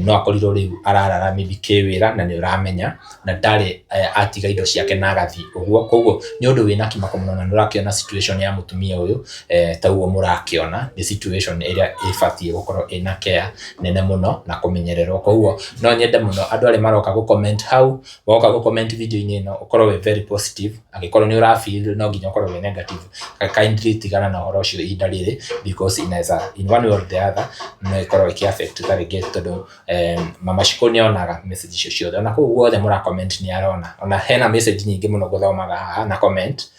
no akorirwo rĩu ararara maybe kĩwĩra, na nĩ ũramenya na ndarĩ atiga indo ciake na agathiĩ ũguo. Koguo nĩ ũndũ wĩna kĩmako mũno, na nĩ ũrakĩona situation ya mũtumia ũyũ, ta ũguo mũrakĩona nĩ situation ĩrĩa ĩbatiĩ gũkorwo ĩna care nene mũno na kũmenyererwo. Koguo no nyende mũno andũ arĩa maroka gũ comment hau, woka gũ comment video-inĩ ĩno, ũkorwo wĩ very positive. Angĩkorwo nĩ ũra feel no nginya ũkorwo wĩ negative, kindly tigana na ũhoro ũcio ihinda rĩrĩ, because inaweza in one way or the other no ĩkorwo ĩkĩ affect ta rĩngĩ, tondũ Mama Shiko nĩ onaga message icio ciothe, ona kũu guothe mũra comment nĩ arona. Ona hena message nyingĩ mũno gũthomaga haha na comment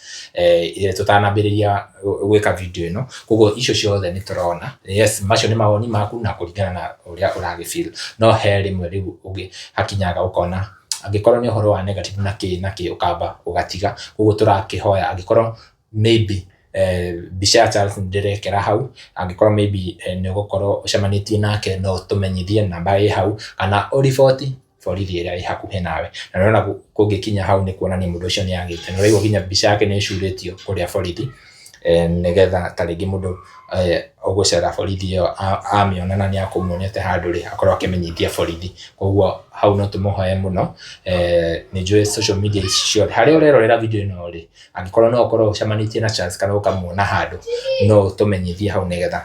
tũtanambĩrĩria gwĩka video ĩno, koguo icio ciothe nĩ tũrona. Yes, macio nĩ mawoni maku na kũringana na ũrĩa ũragĩ feel, no he rĩmwe rĩu ũngĩ hakinyaga ũkona angĩkorwo nĩ ũhoro wa negative na kĩ na kĩ, ũkamba ũgatiga. Koguo tũrakĩhoya angĩkorwo maybe mbica ya Charles ndĩrekĩra hau, angĩkorwo maybe nĩ ũgũkorwo ũcemanĩtie nake, no ũtũmenyithie, namba ĩ hau, kana ũriboti borithi ĩrĩa ĩ hakuhĩ nawe. Na nĩũrona kũngĩkinya hau nĩ kuonania mũndũ ũcio nĩ agĩte, na ũraigua nginya mbica yake nĩ ĩcurĩtio kũrĩa borithi, nĩgetha ta rĩngĩ mũndũ ũgũcera borithi ĩyo amĩona na nĩ akũmuonete handũ rĩ, akorwo akĩmenyithia borithi. Koguo hau no tũmũhoe mũno. Nĩ njũĩ social media ici ciothe harĩa ũrerorera video ĩno rĩ, angĩkorwo no ũkorwo ũcemanĩtie na Charles kana ũkamuona handũ, no ũtũmenyithie hau nĩgetha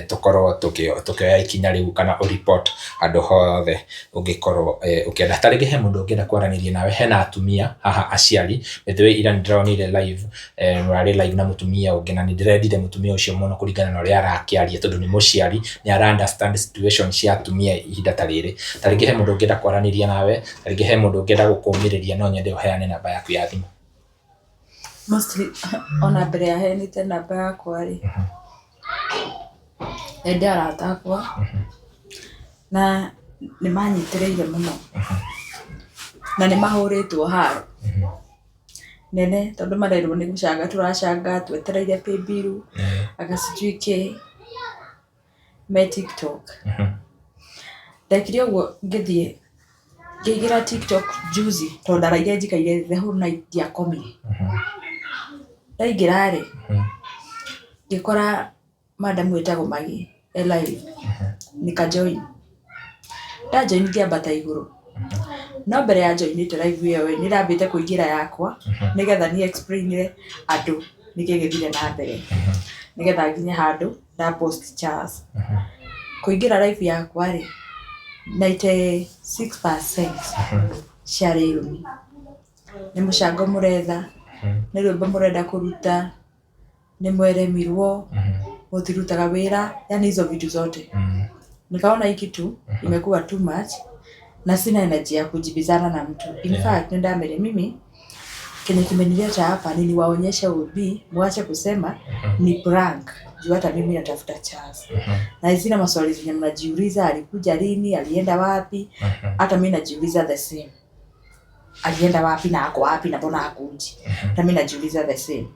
tũkorwo tũkĩoya ikinya rĩu, kana ũ report handũ hothe ũngĩkorwo ũkĩenda. Ta rĩngĩ he mũndũ ũngĩenda kwaranĩria nawe, hena atumia haha aciari. By the way, ira nĩ ndĩronire live, ũrarĩ live na mũtumia ũngĩ, na nĩ ndĩrendire mũtumia ũcio mũno kũringana na ũrĩa arakĩaria, tondũ nĩ mũciari, nĩ ara understand situation cia atumia ihinda ta rĩrĩ. Ta rĩngĩ he mũndũ ũngĩenda kwaranĩria nawe, ta rĩngĩ he mũndũ ũngĩenda gũkũmĩrĩria, no nyende ũheane namba yaku ya thimũ. Mostly ona mbere ya heanĩte namba yakwa rĩ, nĩ arata akwa na nĩ manyitĩrĩire mũno, na nĩ mahũrĩtwo haro nene, tondũ marerwo nĩ gũcanga tũracanga, twetereire paybill, anga sijui kĩ me TikTok. Ndekire ũguo, ngĩthiĩ ngĩingĩra TikTok juzi, tondũ ndaraire njikaire the whole night, ndiakomire. Ndaingĩra rĩ, ngĩkora madam wĩtagwo Maggie e live, nikajoin. Ndajoin ngĩambata igũrũ, no mbere ya joinĩte live ĩyo nĩ ndambĩte kũingĩra yakwa nĩgetha ni explainĩre andũ nĩkĩ gĩthire na mbere, nĩgetha nginye handũ nda post Charles. Kũingĩra live yakwa rĩ, 96% ciarĩ irumi, nĩ mũcango mũretha, nĩ rwĩmbo mũrenda kũruta, nĩ mweremirwo, mũtirutaga wĩra, yani hizo vitu zote. Nikaona hii kitu imekuwa too much na sina energy ya kujibizana na mtu. In fact, nĩ ndamere mimi Kenye kimenileta hapa ni niwaonyeshe OB, mwache kusema ni prank. Juu hata mimi natafuta Charles. Na zina maswali zenye mnajiuliza, alikuja lini, alienda wapi? Hata mimi najiuliza the same. Alienda wapi na ako wapi na mbona hakuji? Na mimi najiuliza the same.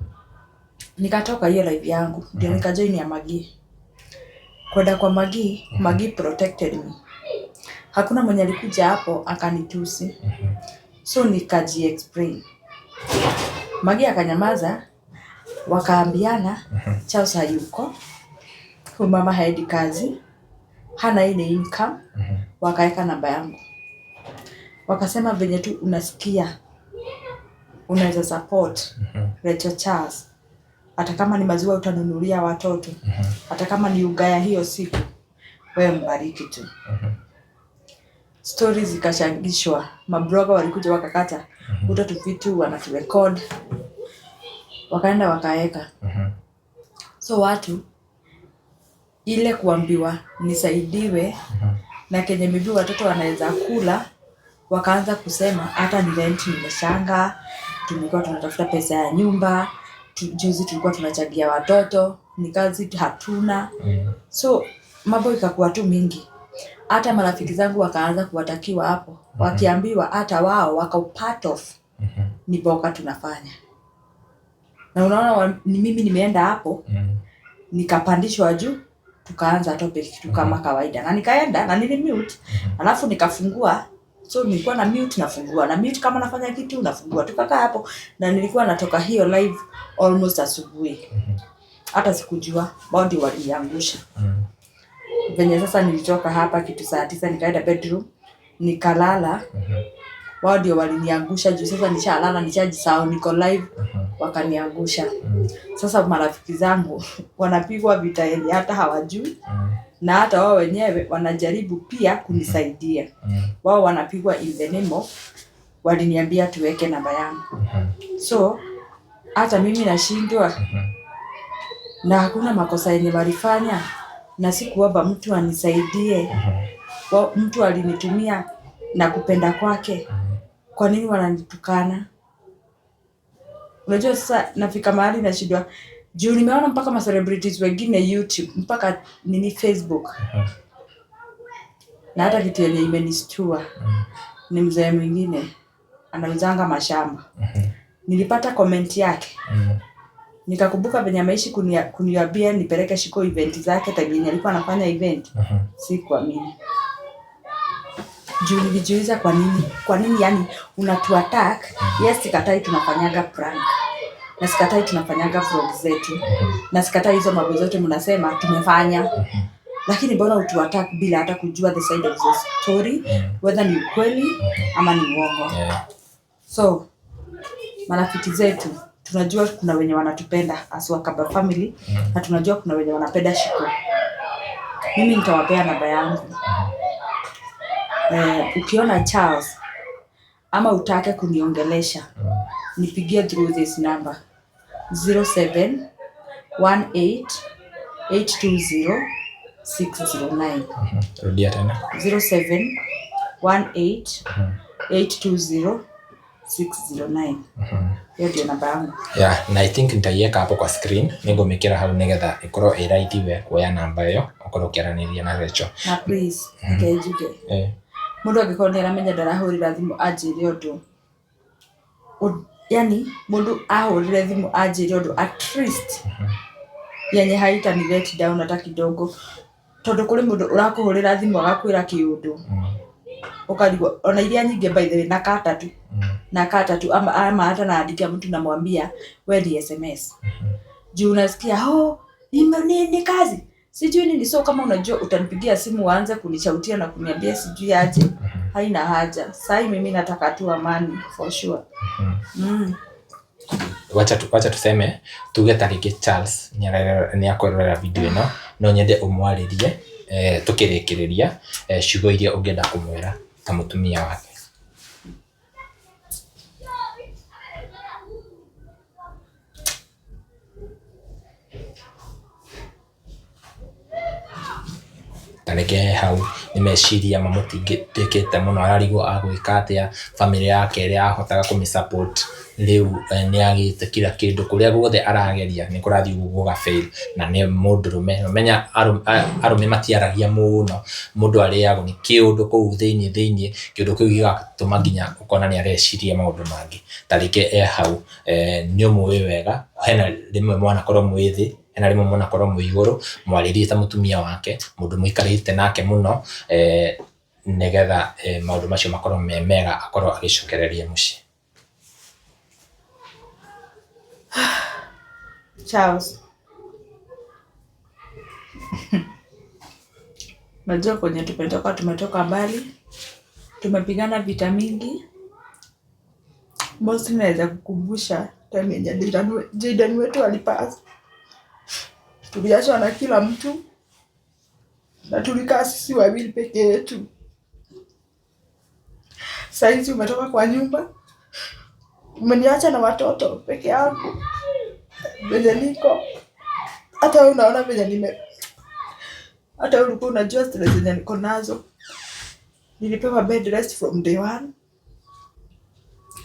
Nikatoka hiyo live yangu, ndio nikajoin ya Magi. Kwenda kwa Magi, Magi protected me. Hakuna mwenye alikuja hapo akanitusi. So nikaji explain. Magi akanyamaza, wakaambiana Charles hayuko, huyu mama haendi kazi, hana ile income. Wakaeka namba yangu, wakasema venye tu unasikia unaweza support Rachel Charles, hata kama ni maziwa utanunulia watoto, hata kama ni ugaya hiyo siku, wewe mbariki tu. Stories zikachangishwa, mabloga walikuja wakakata utatu vitu wanaturecord, wakaenda wakaeka. So watu ile kuambiwa nisaidiwe na kenye maybe watoto wanaweza kula, wakaanza kusema hata ni rent nimeshanga, tumekuwa tunatafuta pesa ya nyumba, juzi tulikuwa tunachangia watoto, ni kazi hatuna. So mambo ikakuwa tu mingi. Hata marafiki zangu wakaanza kuwatakiwa hapo, wakiambiwa hata wao wako part of ni boka tunafanya. Na unaona ni mimi nimeenda hapo nikapandishwa juu, tukaanza topic tu kama kawaida, na nikaenda na nili mute, alafu nikafungua. So nilikuwa na mute nafungua, na mute kama nafanya kitu nafungua, tukakaa hapo, na nilikuwa natoka hiyo live almost asubuhi, hata sikujua wao ndio waliniangusha. Venye sasa nilitoka hapa kitu saa 9 nikaenda bedroom nikalala, wao ndio waliniangusha juu sasa nishalala, nishajisahau niko live, wakaniangusha. Sasa marafiki zangu wanapigwa vita yenye hata hawajui, na hata wao wenyewe wanajaribu pia kunisaidia. Wao wanapigwa in the name of waliniambia tuweke namba yangu. So hata mimi nashindwa, na hakuna makosa yenye walifanya, na sikuomba mtu anisaidie. Mtu alinitumia na kupenda kwake. Kwa nini wananitukana? Unajua sasa nafika mahali nashindwa, juu nimeona mpaka ma celebrities wengine YouTube, mpaka nini Facebook. Na hata kitu yenye imenistua ni mzee mwingine anauzanga mashamba. Nilipata comment yake, nikakumbuka venye ameishi kuniambia nipeleke Shiko event zake, time yenye alikuwa anafanya event. Sikuamini. Juu nilijiuliza kwa nini? Kwa nini yani unatu attack? Yes, sikatai tunafanyaga prank. Na sikatai tunafanyaga vlog zetu. Na sikatai hizo mambo zote mnasema tumefanya. Lakini mbona utu attack bila hata kujua the side of the story, whether ni ukweli ama ni uongo. So marafiki zetu, tunajua kuna wenye wanatupenda as Wakaba family, na tunajua kuna wenye wanapenda Shiko. Mimi nitawapea namba yangu. Ukiona Charles ama utake kuniongelesha, nipigie through this number 0718 820 609. Rudia tena. 0718 820 609. Hiyo ndio namba yangu. Yeah, na I think nitaiweka hapo kwa screen nĩngũmĩkĩra hau nĩgetha ĩkorwo ĩ raithi we kuoya namba ĩyo ũkorwo ũkĩaranĩria na Rachel. Na please, reke njuge. Mũndũ angĩkorwo nĩ aramenya ndarahũrĩra thimũ anjĩre ũndũ. Yani mũndũ ahũrĩre thimũ anjĩre ũndũ at least yenye haitani let down hata kidogo. Tondũ kũrĩ mũndũ ũrakũhũrĩra thimũ agakwĩra kĩũndũ. Ũkarigwo ona iria nyingĩ by the way na katatu. Na katatu ama hata naandikia mtu namwambia we ni SMS. Juu unasikia oh, ni kazi. Sijui nini, so kama unajua utanipigia simu uanze kunishautia na kuniambia sijui aje, haina haja. Sai mimi nataka tu amani for sure. Wacha tuseme tuge ta rĩngĩ Charles nĩakwĩrorera video ĩno, no nyende ũmwarĩrie, tũkĩrĩkĩrĩria, ciugo iria ũngĩenda kũmwĩra ta mũtumia wake. Ta reke hau nĩ meciria mamũtindĩkĩte mũno, ararigwo agwĩka atĩa, bamĩrĩ yake ĩrĩa ahotaga kũmĩ support rĩu nĩ agĩte kila kĩndũ, kũrĩa guothe arageria nĩ kũrathiĩ ũguo gũga fail, na nĩ mũndũrũme. Ũmenya arũme matiaragia mũno, mũndũ arĩagwo nĩ kĩũndũ kũu thĩiniĩ thĩiniĩ, kĩũndũ kĩu gĩgatũma nginya ũkona nĩ areciria maũndũ mangĩ. Ta rĩngĩ e hau nĩ ũmũĩ wega, hena rĩmwe mwanakorwo mwĩ thĩ, hena rĩmwe mwanakorwo mwĩ igũrũ, mwarĩrie ta mũtumia wake, mũndũ mũikarĩte nake mũno, nĩgetha maũndũ macio makorwo me mega, akorwo agĩcokereria mũciĩ. Charles, najua kwenye tumetoka, tumetoka mbali, tumepigana vita mingi. Mostly naweza kukumbusha time yenye Jaydan wetu alipass, tuliachwa na kila mtu na tulikaa sisi wawili peke yetu. Saizi umetoka kwa nyumba, umeniacha na watoto peke yangu venye niko. Hata wewe unaona venye nime, hata ulikuwa unajua stress zenye niko nazo. Nilipewa bed rest from day one,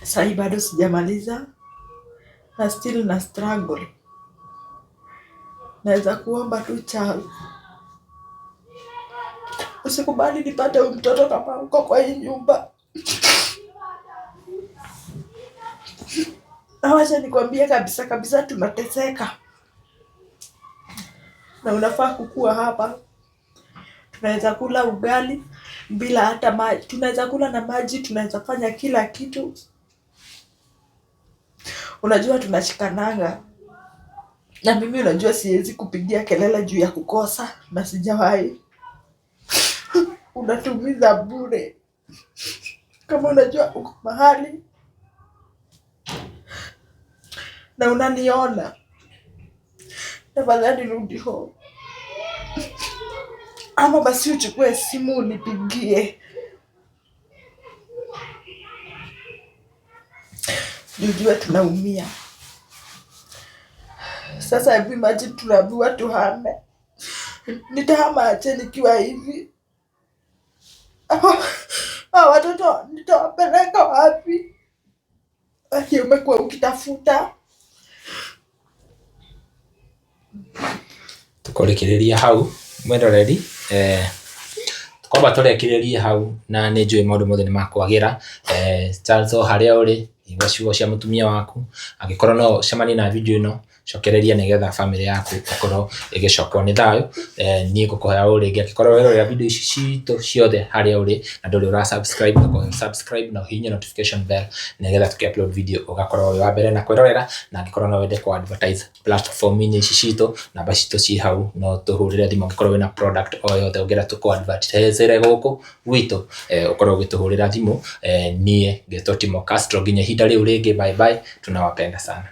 sahii bado sijamaliza na still na struggle. Naweza kuomba tu Charles, usikubali nipate huyu mtoto kama uko kwa hii nyumba. Na wacha nikwambie kabisa kabisa, tunateseka na unafaa kukua hapa. Tunaweza kula ugali bila hata maji, tunaweza kula na maji, tunaweza fanya kila kitu. Unajua tunashikananga na mimi, unajua siwezi kupigia kelele juu ya kukosa na sijawahi. Unatumiza bure. Kama unajua uko mahali na unaniona, tafadhali rudi home, ama basi uchukue simu unipigie, nijue tunaumia. Sasa hebu imagine tunaambiwa tuhame. Nitahama aje nikiwa hivi? Hawa watoto nitawapeleka wapi? Aki umekuwa ukitafuta. Tukorekereria hau mwiroreri, twamba tũrekererie hau na nĩ njũĩ maũndũ mothe nĩ makwagĩra. Charles o harĩa ũrĩ, igua ciugo cia mũtumia waku, angĩkorwo no ũcemanie na video ĩno, cokereria nĩgetha bamĩrĩ yaku ĩkorwo ĩgĩcokwo nĩ thayũ. Niĩ ngũkũhoya o rĩngĩ, angĩkorwo werorera video ici citũ ciothe harĩa ũrĩ na ndũrĩ ũra subscribe, ngũkũhoya subscribe na ũhihinye notification bell nĩgetha tũkĩ upload video ũgakorwo wĩ wa mbere na kwĩrorera. Na angĩkorwo no wende kũ advertise platform-inĩ ici citũ, namba citũ ci hau, no tũhũrĩre thimũ angĩkorwo wĩna product o yothe ũngĩenda tũkũ advertise gũkũ gwitũ, ũkorwo ũgĩtũhũrĩra thimũ. Niĩ ngetwo Timo Castro, nginya ihinda rĩu rĩngĩ, bye bye, tunawapenda sana.